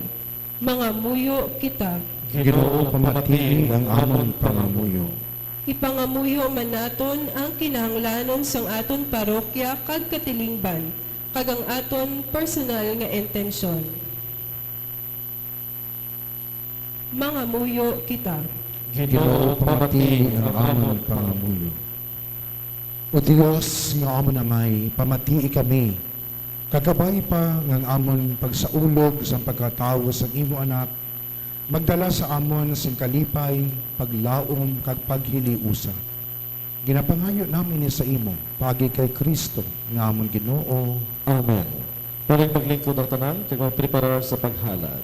Mangamuyo kita. Ginoo, pamatii ang amon pangamuyo. Ipangamuyo man naton ang kinahanglanon sang aton parokya kag katilingban, kag ang aton personal nga intensyon. Mangamuyo kita. Ginoo, pamatii ang amon pangamuyo. O Dios nga amon Amay, pamatii kami, kag kabay pa nga ang amon pagsaulog sang pagkatawo sang imo Anak magdala sa amon sing kalipay, paglaom, kag paghiliusa. Ginapangayo namin ini sa imo, paagi kay Cristo nga amon Ginoo. Amen. Pwedeng maglingkod ang tanan kag magpreparar sa paghalad.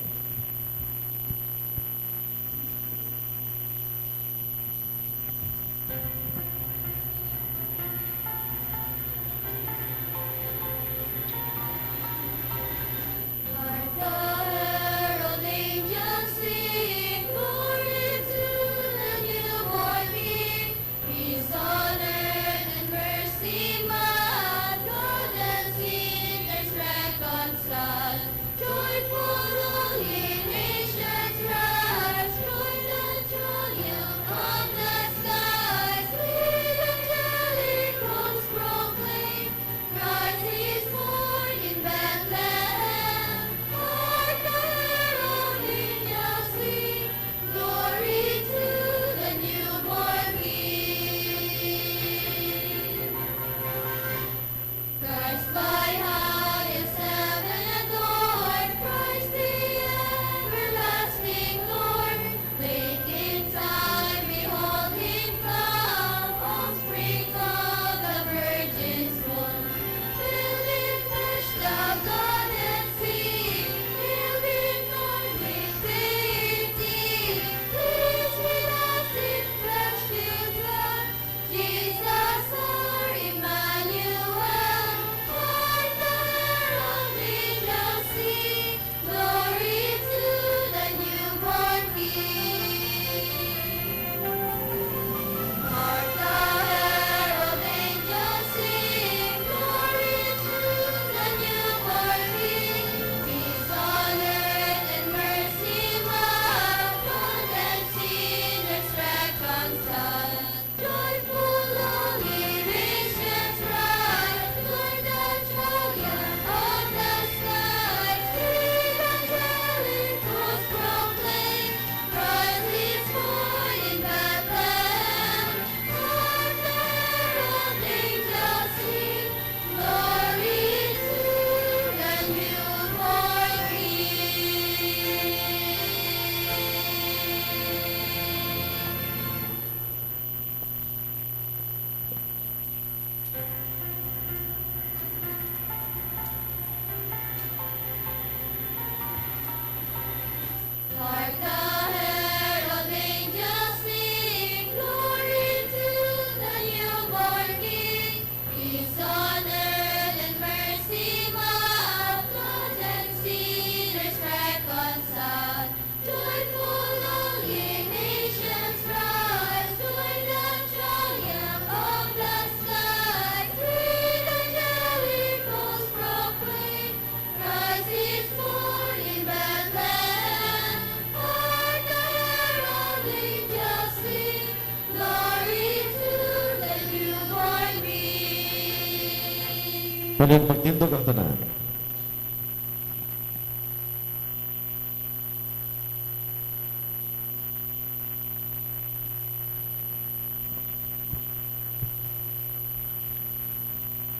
Palihog magtindog ang tanan.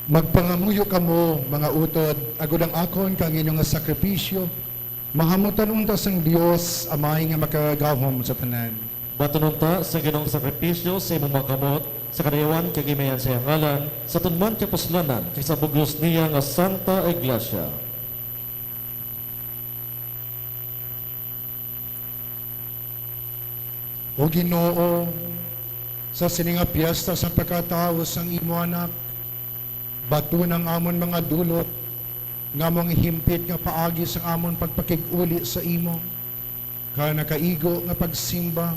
Magpangamuyo kamo, mga utod, agod ang akon kag inyo nga sakripisyo mahamutan unta sang Dios, Amay nga makagagahom sa tanan. Batunon ta sa Ginoong sakripisyo sa imong mga kamot, sa kadayawan kag gimayan sa iyang ngalan, sa aton man kapuslanan kag sa bug-os niya nga Santa Iglesia. O Ginoo, sa sini nga piyesta sang pagkatawo sang imo Anak, baton ang amon mga dulot nga among himpit nga paagi sang amon pagpakig-uli sa imo, kag nakaigo nga pagsimba,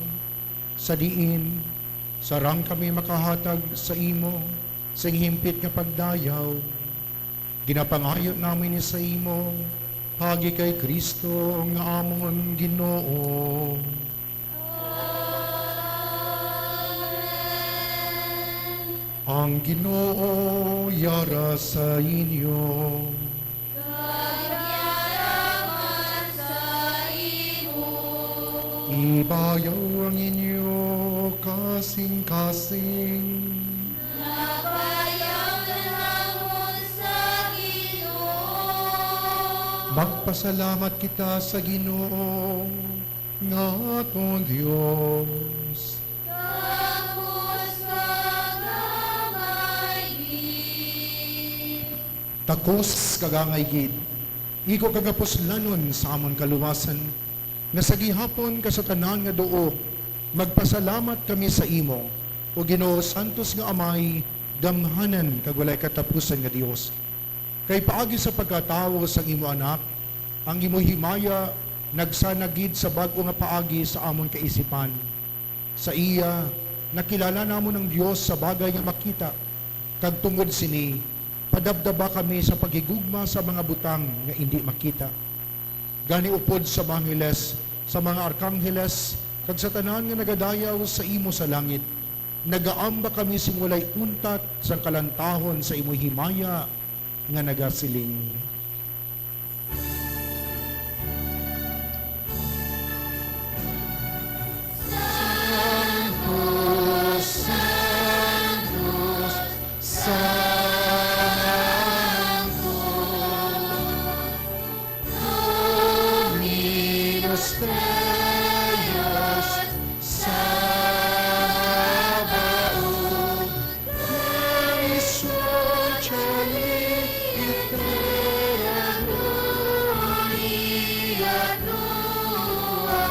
sa diin sarang kami makahatag sa imo sing himpit nga pagdayaw. Ginapangayo namin ini sa imo, paagi kay Cristo nga amon Ginoo. Amen. Ang Ginoo yara sa inyo. Kag yara man sa imo. Ibayaw ang inyo kasing-kasing. Nabayaw namon sa Ginoo. Magpasalamat kita sa Ginoo nga aton Dios. Takos kag angay gid. Takos kag angay gid, igo kag kapuslanon sa amon kaluwasan, nga sa gihapon kag sa tanan nga duog, magpasalamat kami sa imo, O Ginoo, santos nga Amay, gamhanan kag walay katapusan nga Dios. Kay paagi sa pagkatawo sang imo Anak, ang imo himaya nagsana gid sa bag-o nga paagi sa amon kaisipan. Sa iya, nakilala namon ang Dios sa bagay nga makita, kag tungod sini, padabdaba kami sa paghigugma sa mga butang nga indi makita. Gani upod sa mga angheles, sa mga arkangheles, kag sa tanan nga nagadayaw sa imo sa langit, nagaamba kami sing walay untat sang kalantahon sa imo himaya nga nagasiling: Santos, Santos, Santos, Dominus Deus Sabaoth, Christus Caeli et Terra Gloria Tua.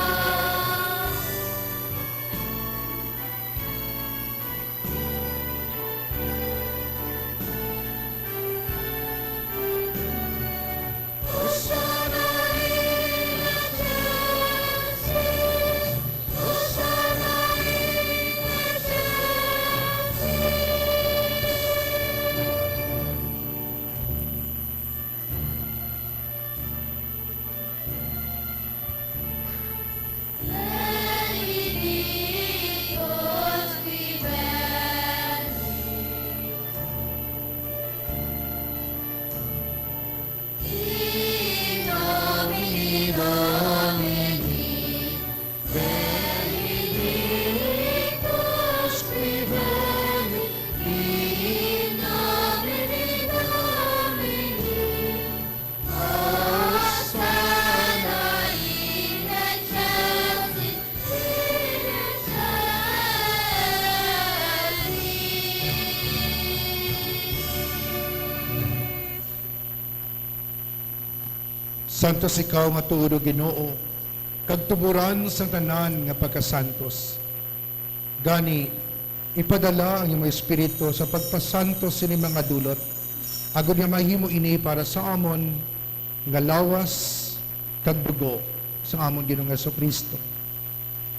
Santos ikaw nga tuod, O Ginoo, kag tuboran sang tanan nga pagkasantos. Gani, ipadala ang imo Espiritu sa pagpasantos sini mga dulot, agod nga mahimo ini para sa amon nga lawas kag dugo sang amon Ginoong Jesu-Cristo.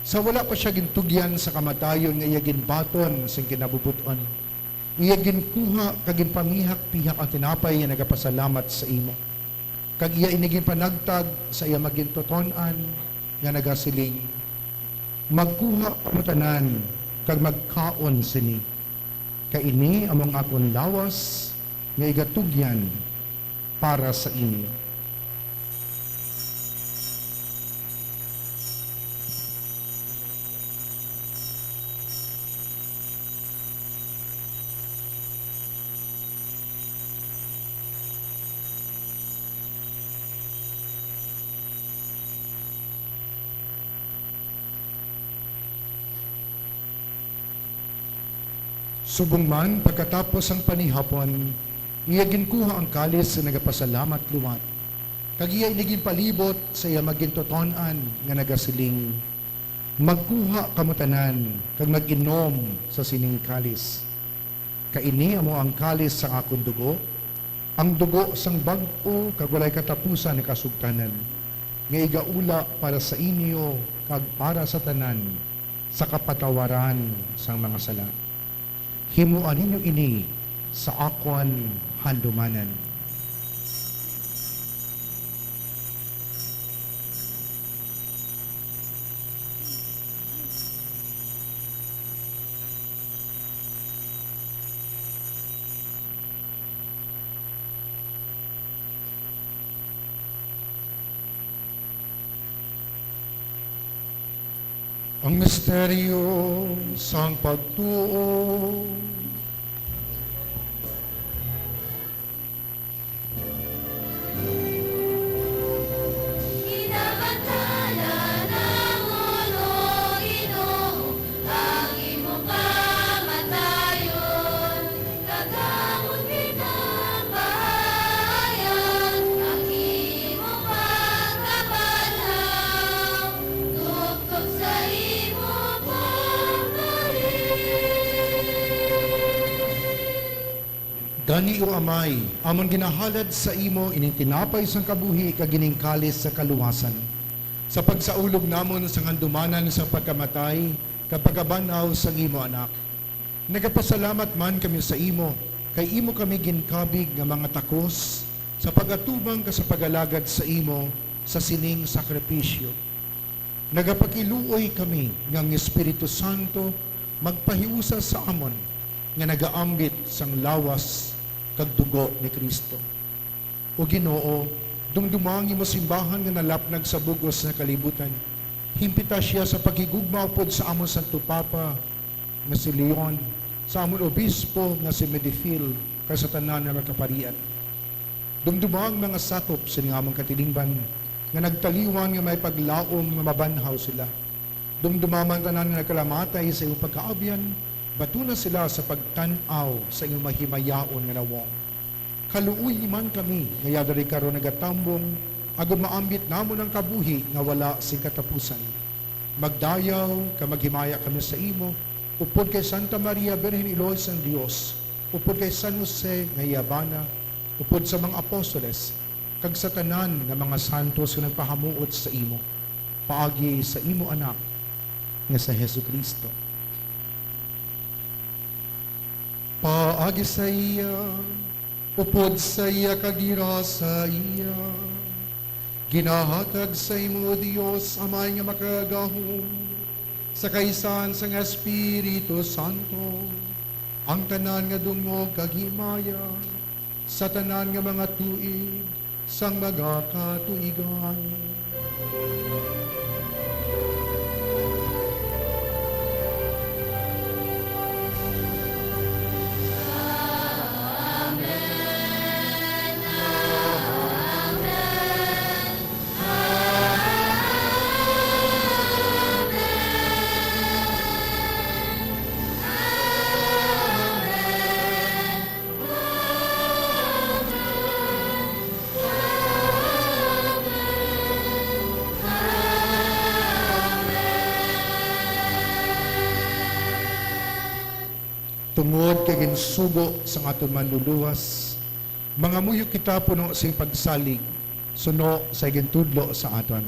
Sa wala pa sia gintugyan sa kamatayon nga iya ginbaton sing kinabubot-on, iya ginkuha kag ginpamihak-pihak ang tinapay nga nagapasalamat sa imo, kag iya ini ginpanagtag sa iya magintuton-an nga nagasiling: Magkuha kamo tanan kag magkaon sini, kay ini amo ang akon lawas nga igatugyan para sa inyo. Subong man, pagkatapos sang panihapon, iya ginkuha ang kalis nga nagapasalamat liwat, kag iya ini ginpalibot sa iya mga gintuton-an nga nagasiling, "Magkuha kamo tanan kag mag-inom sa sining kalis. Kay ini amo ang kalis sang akon dugo, ang dugo sang bag-o kag walay katapusan nga kasugtanan, nga igaula para sa inyo kag para sa tanan sa kapatawaran sang mga sala. Himoa ninyo ini sa akon handumanan." Ang misteryo sang pagtuo. Ginabantala namon, O Ginoo, ang imo kamatayon, kag amon ginapahayag ang imo pagkabanhaw, tubtob sa imo pagbalik. Gani, O Amay, amon ginahalad sa imo ining tinapay sang kabuhi kag ining kalis sa kaluwasan, sa pagsaulog namon sang handumanan sang pagkamatay kag pagkabanhaw sang imo Anak. Nagapasalamat man kami sa imo, kay imo kami ginkabig nga mga takos sa pag-atubang kag sa pag-alagad sa imo sa sining sakripisyo. Nagapakiluoy kami nga ang Espiritu Santo magpahiusa sa amon nga nagaambit sang lawas kag dugo ni Cristo. O Ginoo, dumduma ang imo simbahan nga nalapnag sa bug-os nga kalibutan. Himpita sia sa paghigugma upod sa amon Santo Papa nga si Leon, sa amon obispo nga si Medifil, kag sa tanan nga mga kaparian. Dumduma ang mga sakop sini nga amon katilingban, nga nagtaliwan nga may paglaom nga mabanhaw sila. Dumduma man tanan nga nagkalamatay sa imo pagkaabyan, batuna sila sa pagtan-aw sa imo mahimayaon nga nawong. Kaluoyi man kami nga yadari karon nagatambong, agod maambit namon ang kabuhi nga wala sing katapusan. Magdayaw kag maghimaya kami sa imo, upod kay Santa Maria, Birhen Iloy sang Dios, upod kay San Jose nga iya bana, upod sa mga apostoles, kag sa tanan nga mga santos nga nagpahamuot sa imo, paagi sa imo Anak nga si Jesu-Cristo. Paagi sa iya, upod sa iya, kag dira sa iya, ginahatag sa imo, O Dios, Amay nga Makagagahom, sa kaisahan sang Espiritu Santo, ang tanan nga dungog kag himaya sa tanan nga mga tuig sang mga katuigan. Tungod kay ginsugo sang aton Manluluwas, mangamuyo kita puno sing pagsalig suno sa gintudlo sa aton.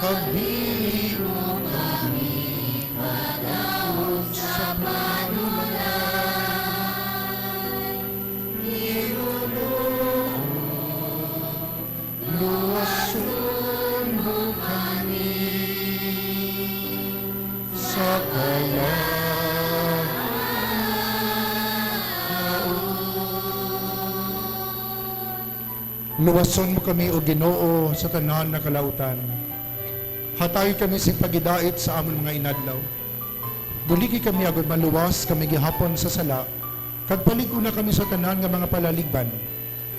Pagdili mo kami padayon sa panulay, Ginoo, luwason mo kami sa kalaut. Luwason mo kami, O Ginoo, sa tanan nga kalautan. Hatagi kami sing paghidait sa amon mga inadlaw. Buligi kami agod maluwas kami gihapon sa sala, kag palig-ona kami sa tanan nga mga palaligban,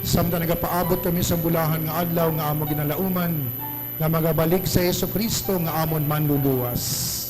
samtang nagapaabot kami sang bulahan nga adlaw nga amon ginalauman, nga magabalik si Jesu-Cristo nga amon Manluluwas.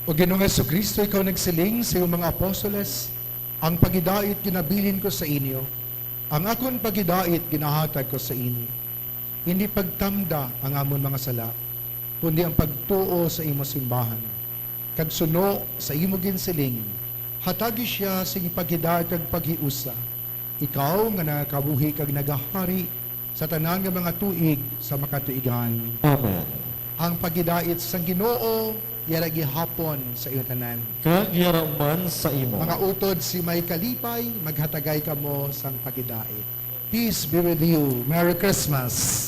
O Ginoong Jesu-Cristo, ikaw nagsiling sa iyong mga apostoles, "Ang paghidait ginabilin ko sa inyo, ang akon paghidait ginahatag ko sa inyo." Indi pagtamda ang amon mga sala, kundi ang pagtuo sa imo simbahan, kag suno sa imo ginsiling, hatagi sia sing paghidait kag paghiusa, ikaw nga nagakabuhi kag nagahari sa tanan nga mga tuig sa makatuigan. Amen. Ang paghidait sang Ginoo yara gihapon sa iyo tanan. Kag yara man sa imo. Mga utod, si may kalipay, maghatagay kamo sang paghidait. Peace be with you. Merry Christmas.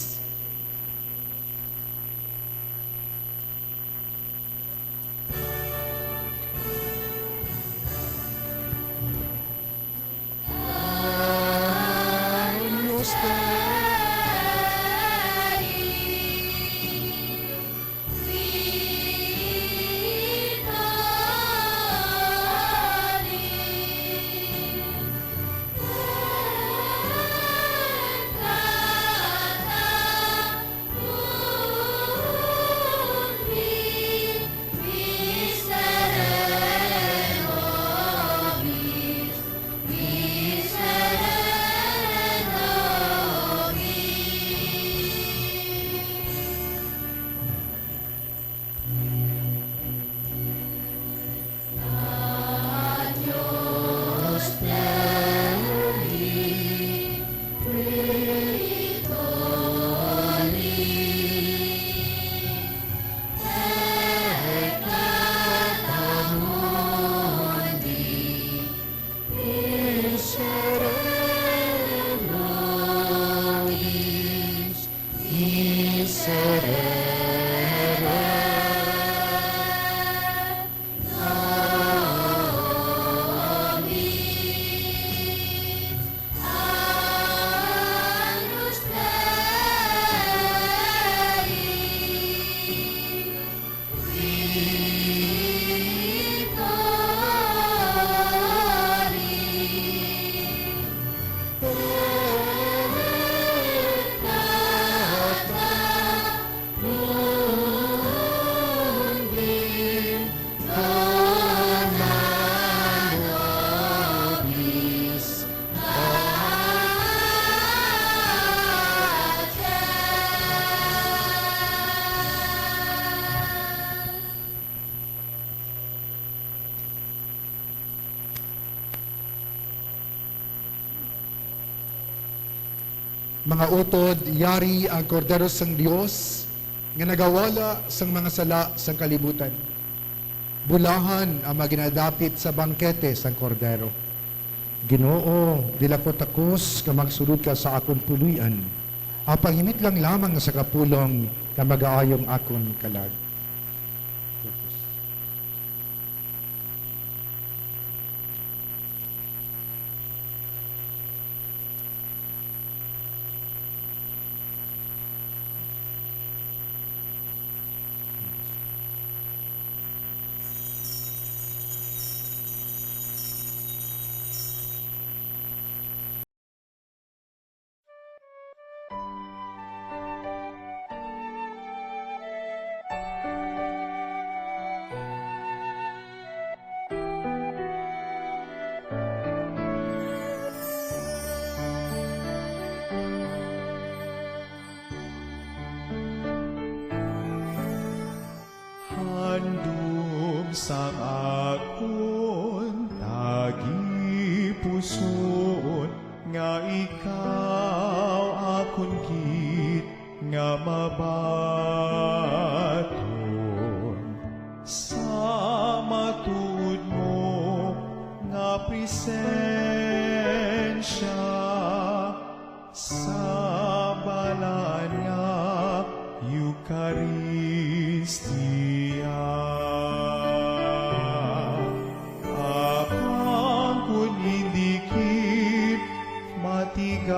Mga utod, yari ang Kordero sang Dios nga nagawala sang mga sala sang kalibutan. Bulahan ang mga ginadapit sa bangkete sang Kordero. Ginoo, dili ako takos nga magsulod ka sa akon puloy-an, apang himit lang lamang sa kapulong nga magaayong akon kalag. Sang akon tagipusoon nga ikaw akon gid nga mabaton sa matuod mo nga presensya sa balaan nga Eukaristia. Apan kon indi gid matigayon,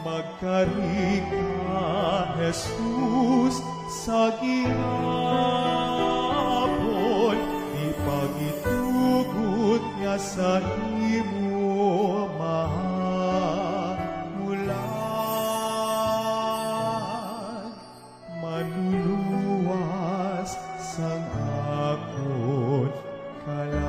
magkari ka, Jesus, sa gihapon, di pagitugot nga sa imo mahamulan, manluluwas sang akon kalag.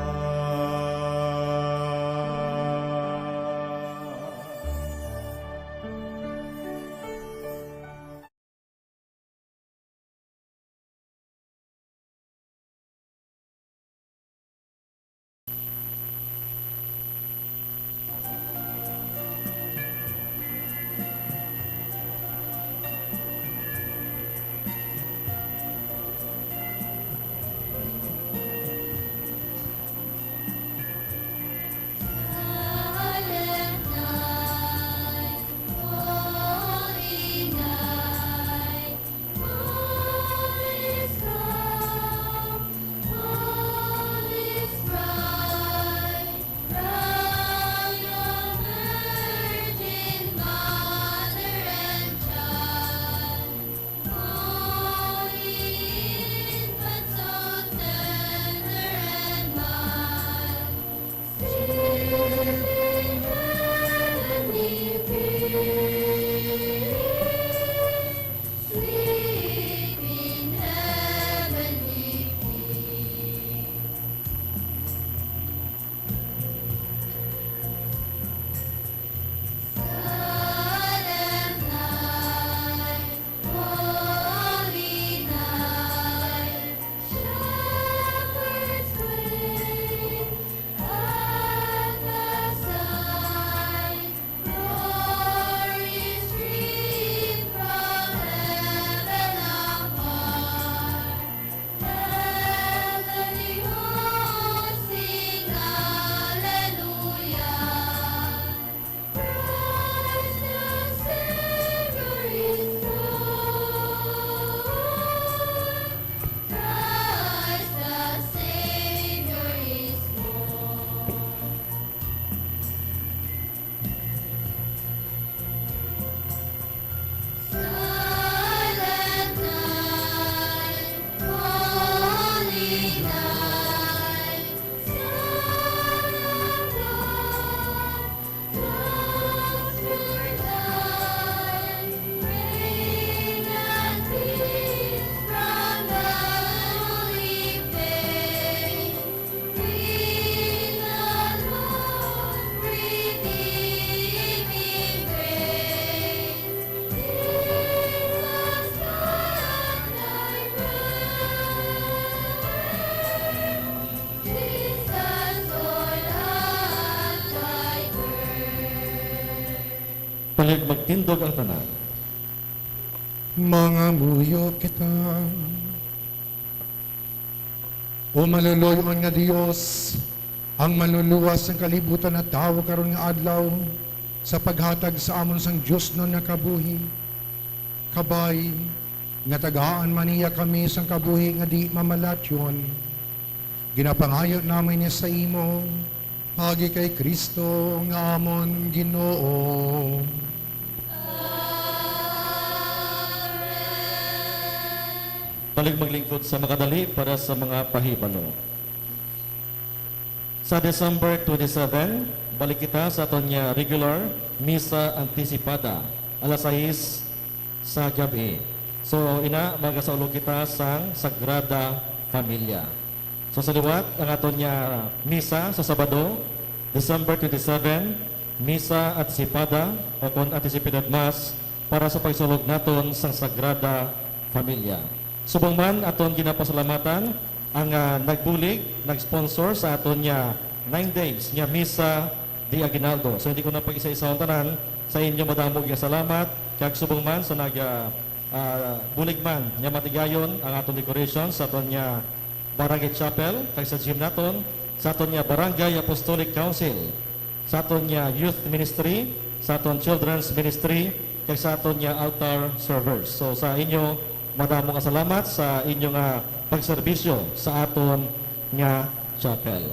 Palig magtindog ang tanan. Mangamuyo kita. O maluluy-on nga Dios, ang manluluwas sang kalibutan natawo karon nga adlaw sa paghatag sa amon sang diosnon nga kabuhi. Kabay nga tagaan man niya kami sang kabuhi nga di mamalatyon. Ginapangayo namon ini sa imo, paagi kay Cristo nga amon Ginoo. Palig maglingkod sa makadali para sa mga pahibalo. Sa December twenty-seven, balik kita sa aton nga regular Misa Anticipada, alas sais sa gab-i. So, ina, magasaulog kita sang Sagrada Familia. So, sa liwat, ang aton nga Misa sa Sabado, December twenty-seven, Misa Anticipada, o kon Anticipated Mass, para sa pagsaulog naton sang Sagrada Familia. Subong man aton ginapasalamatan ang, ah, nagbulig, nag-sponsor sa aton nga nine days nga Misa de Aguinaldo. So, hindi ko na pag-isa-isahon tanan. Sa inyo, madamo nga salamat. Kag subong man sa nag, ah, ah, bulig man nga matigayon ang aton decoration sa aton nga Barangay Chapel, kag sa gym naton, sa aton nga Barangay Apostolic Council, sa aton nga youth ministry, sa aton children's ministry, kag sa aton nga altar servers. So, sa inyo, madamo nga salamat sa inyo nga pagserbisyo sa aton nga chapel.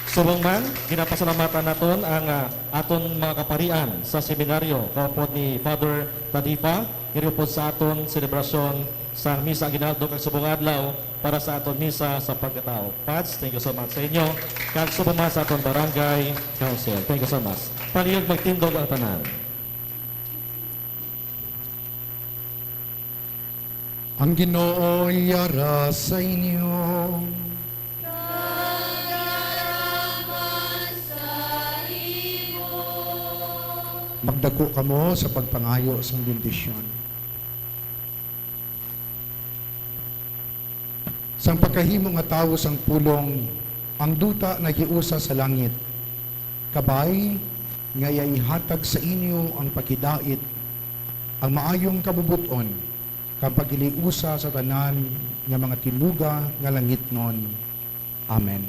Subong man, ginapasalamatan naton ang, ah, aton mga kaparian sa seminaryo, kaupod ni Father Tadifa, nga nag-upod sa aton selebrasyon sang Misa Aguinaldo kag subong nga adlaw para sa aton misa sa pagkatao. Pads, thank you so much sa inyo. Kag subong man sa aton barangay council. Thank you so much. Palihog magtindog ang tanan. Ang Ginoo yara sa inyo. Kag yara man sa imo. Magdako kamo sa pagpangayo sang bendisyon. Sang pagkahimo nga tawo sang pulong, ang duta nahiusa sa langit. Kabay nga iya ihatag sa inyo ang paghidait, ang maayong kabubot-on, kag paghiliusa sa tanan nga mga tinuga nga langitnon. Amen.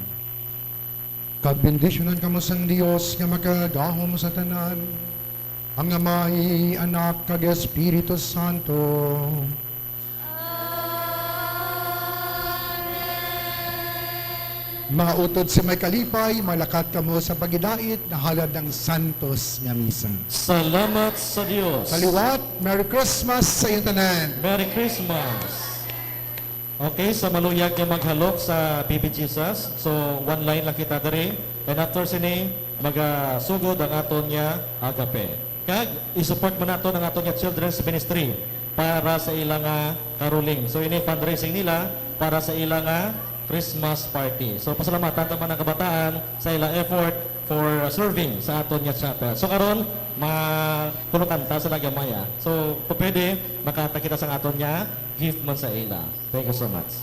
Kag bendisyonan kamo sang Dios nga makagahom sa tanan, ang Amay, Anak, kag Espiritu Santo. Mga utod sa may kalipay, malakat kamo sa paghidait nga halad ng santos nga misa. Salamat sa Dios. Sa liwat, Merry Christmas sa inyo tanan. Merry Christmas. Okay, sa maluyag nga maghalok sa Baby Jesus. So, one line lang kita diri. And after sini, magasugod ang aton nga agape. Kag i-support man naton ang aton nga children's ministry para sa ila nga caroling. So, ini fundraising nila para sa ila nga Christmas party. So, pasalamatan ta man ang kabataan sa ila effort for serving sa aton nga chapel. So, karon, makunutanta sa lagamaya. So, kung pwede, makata kita sa aton nga gift man sa ila. Thank you so much.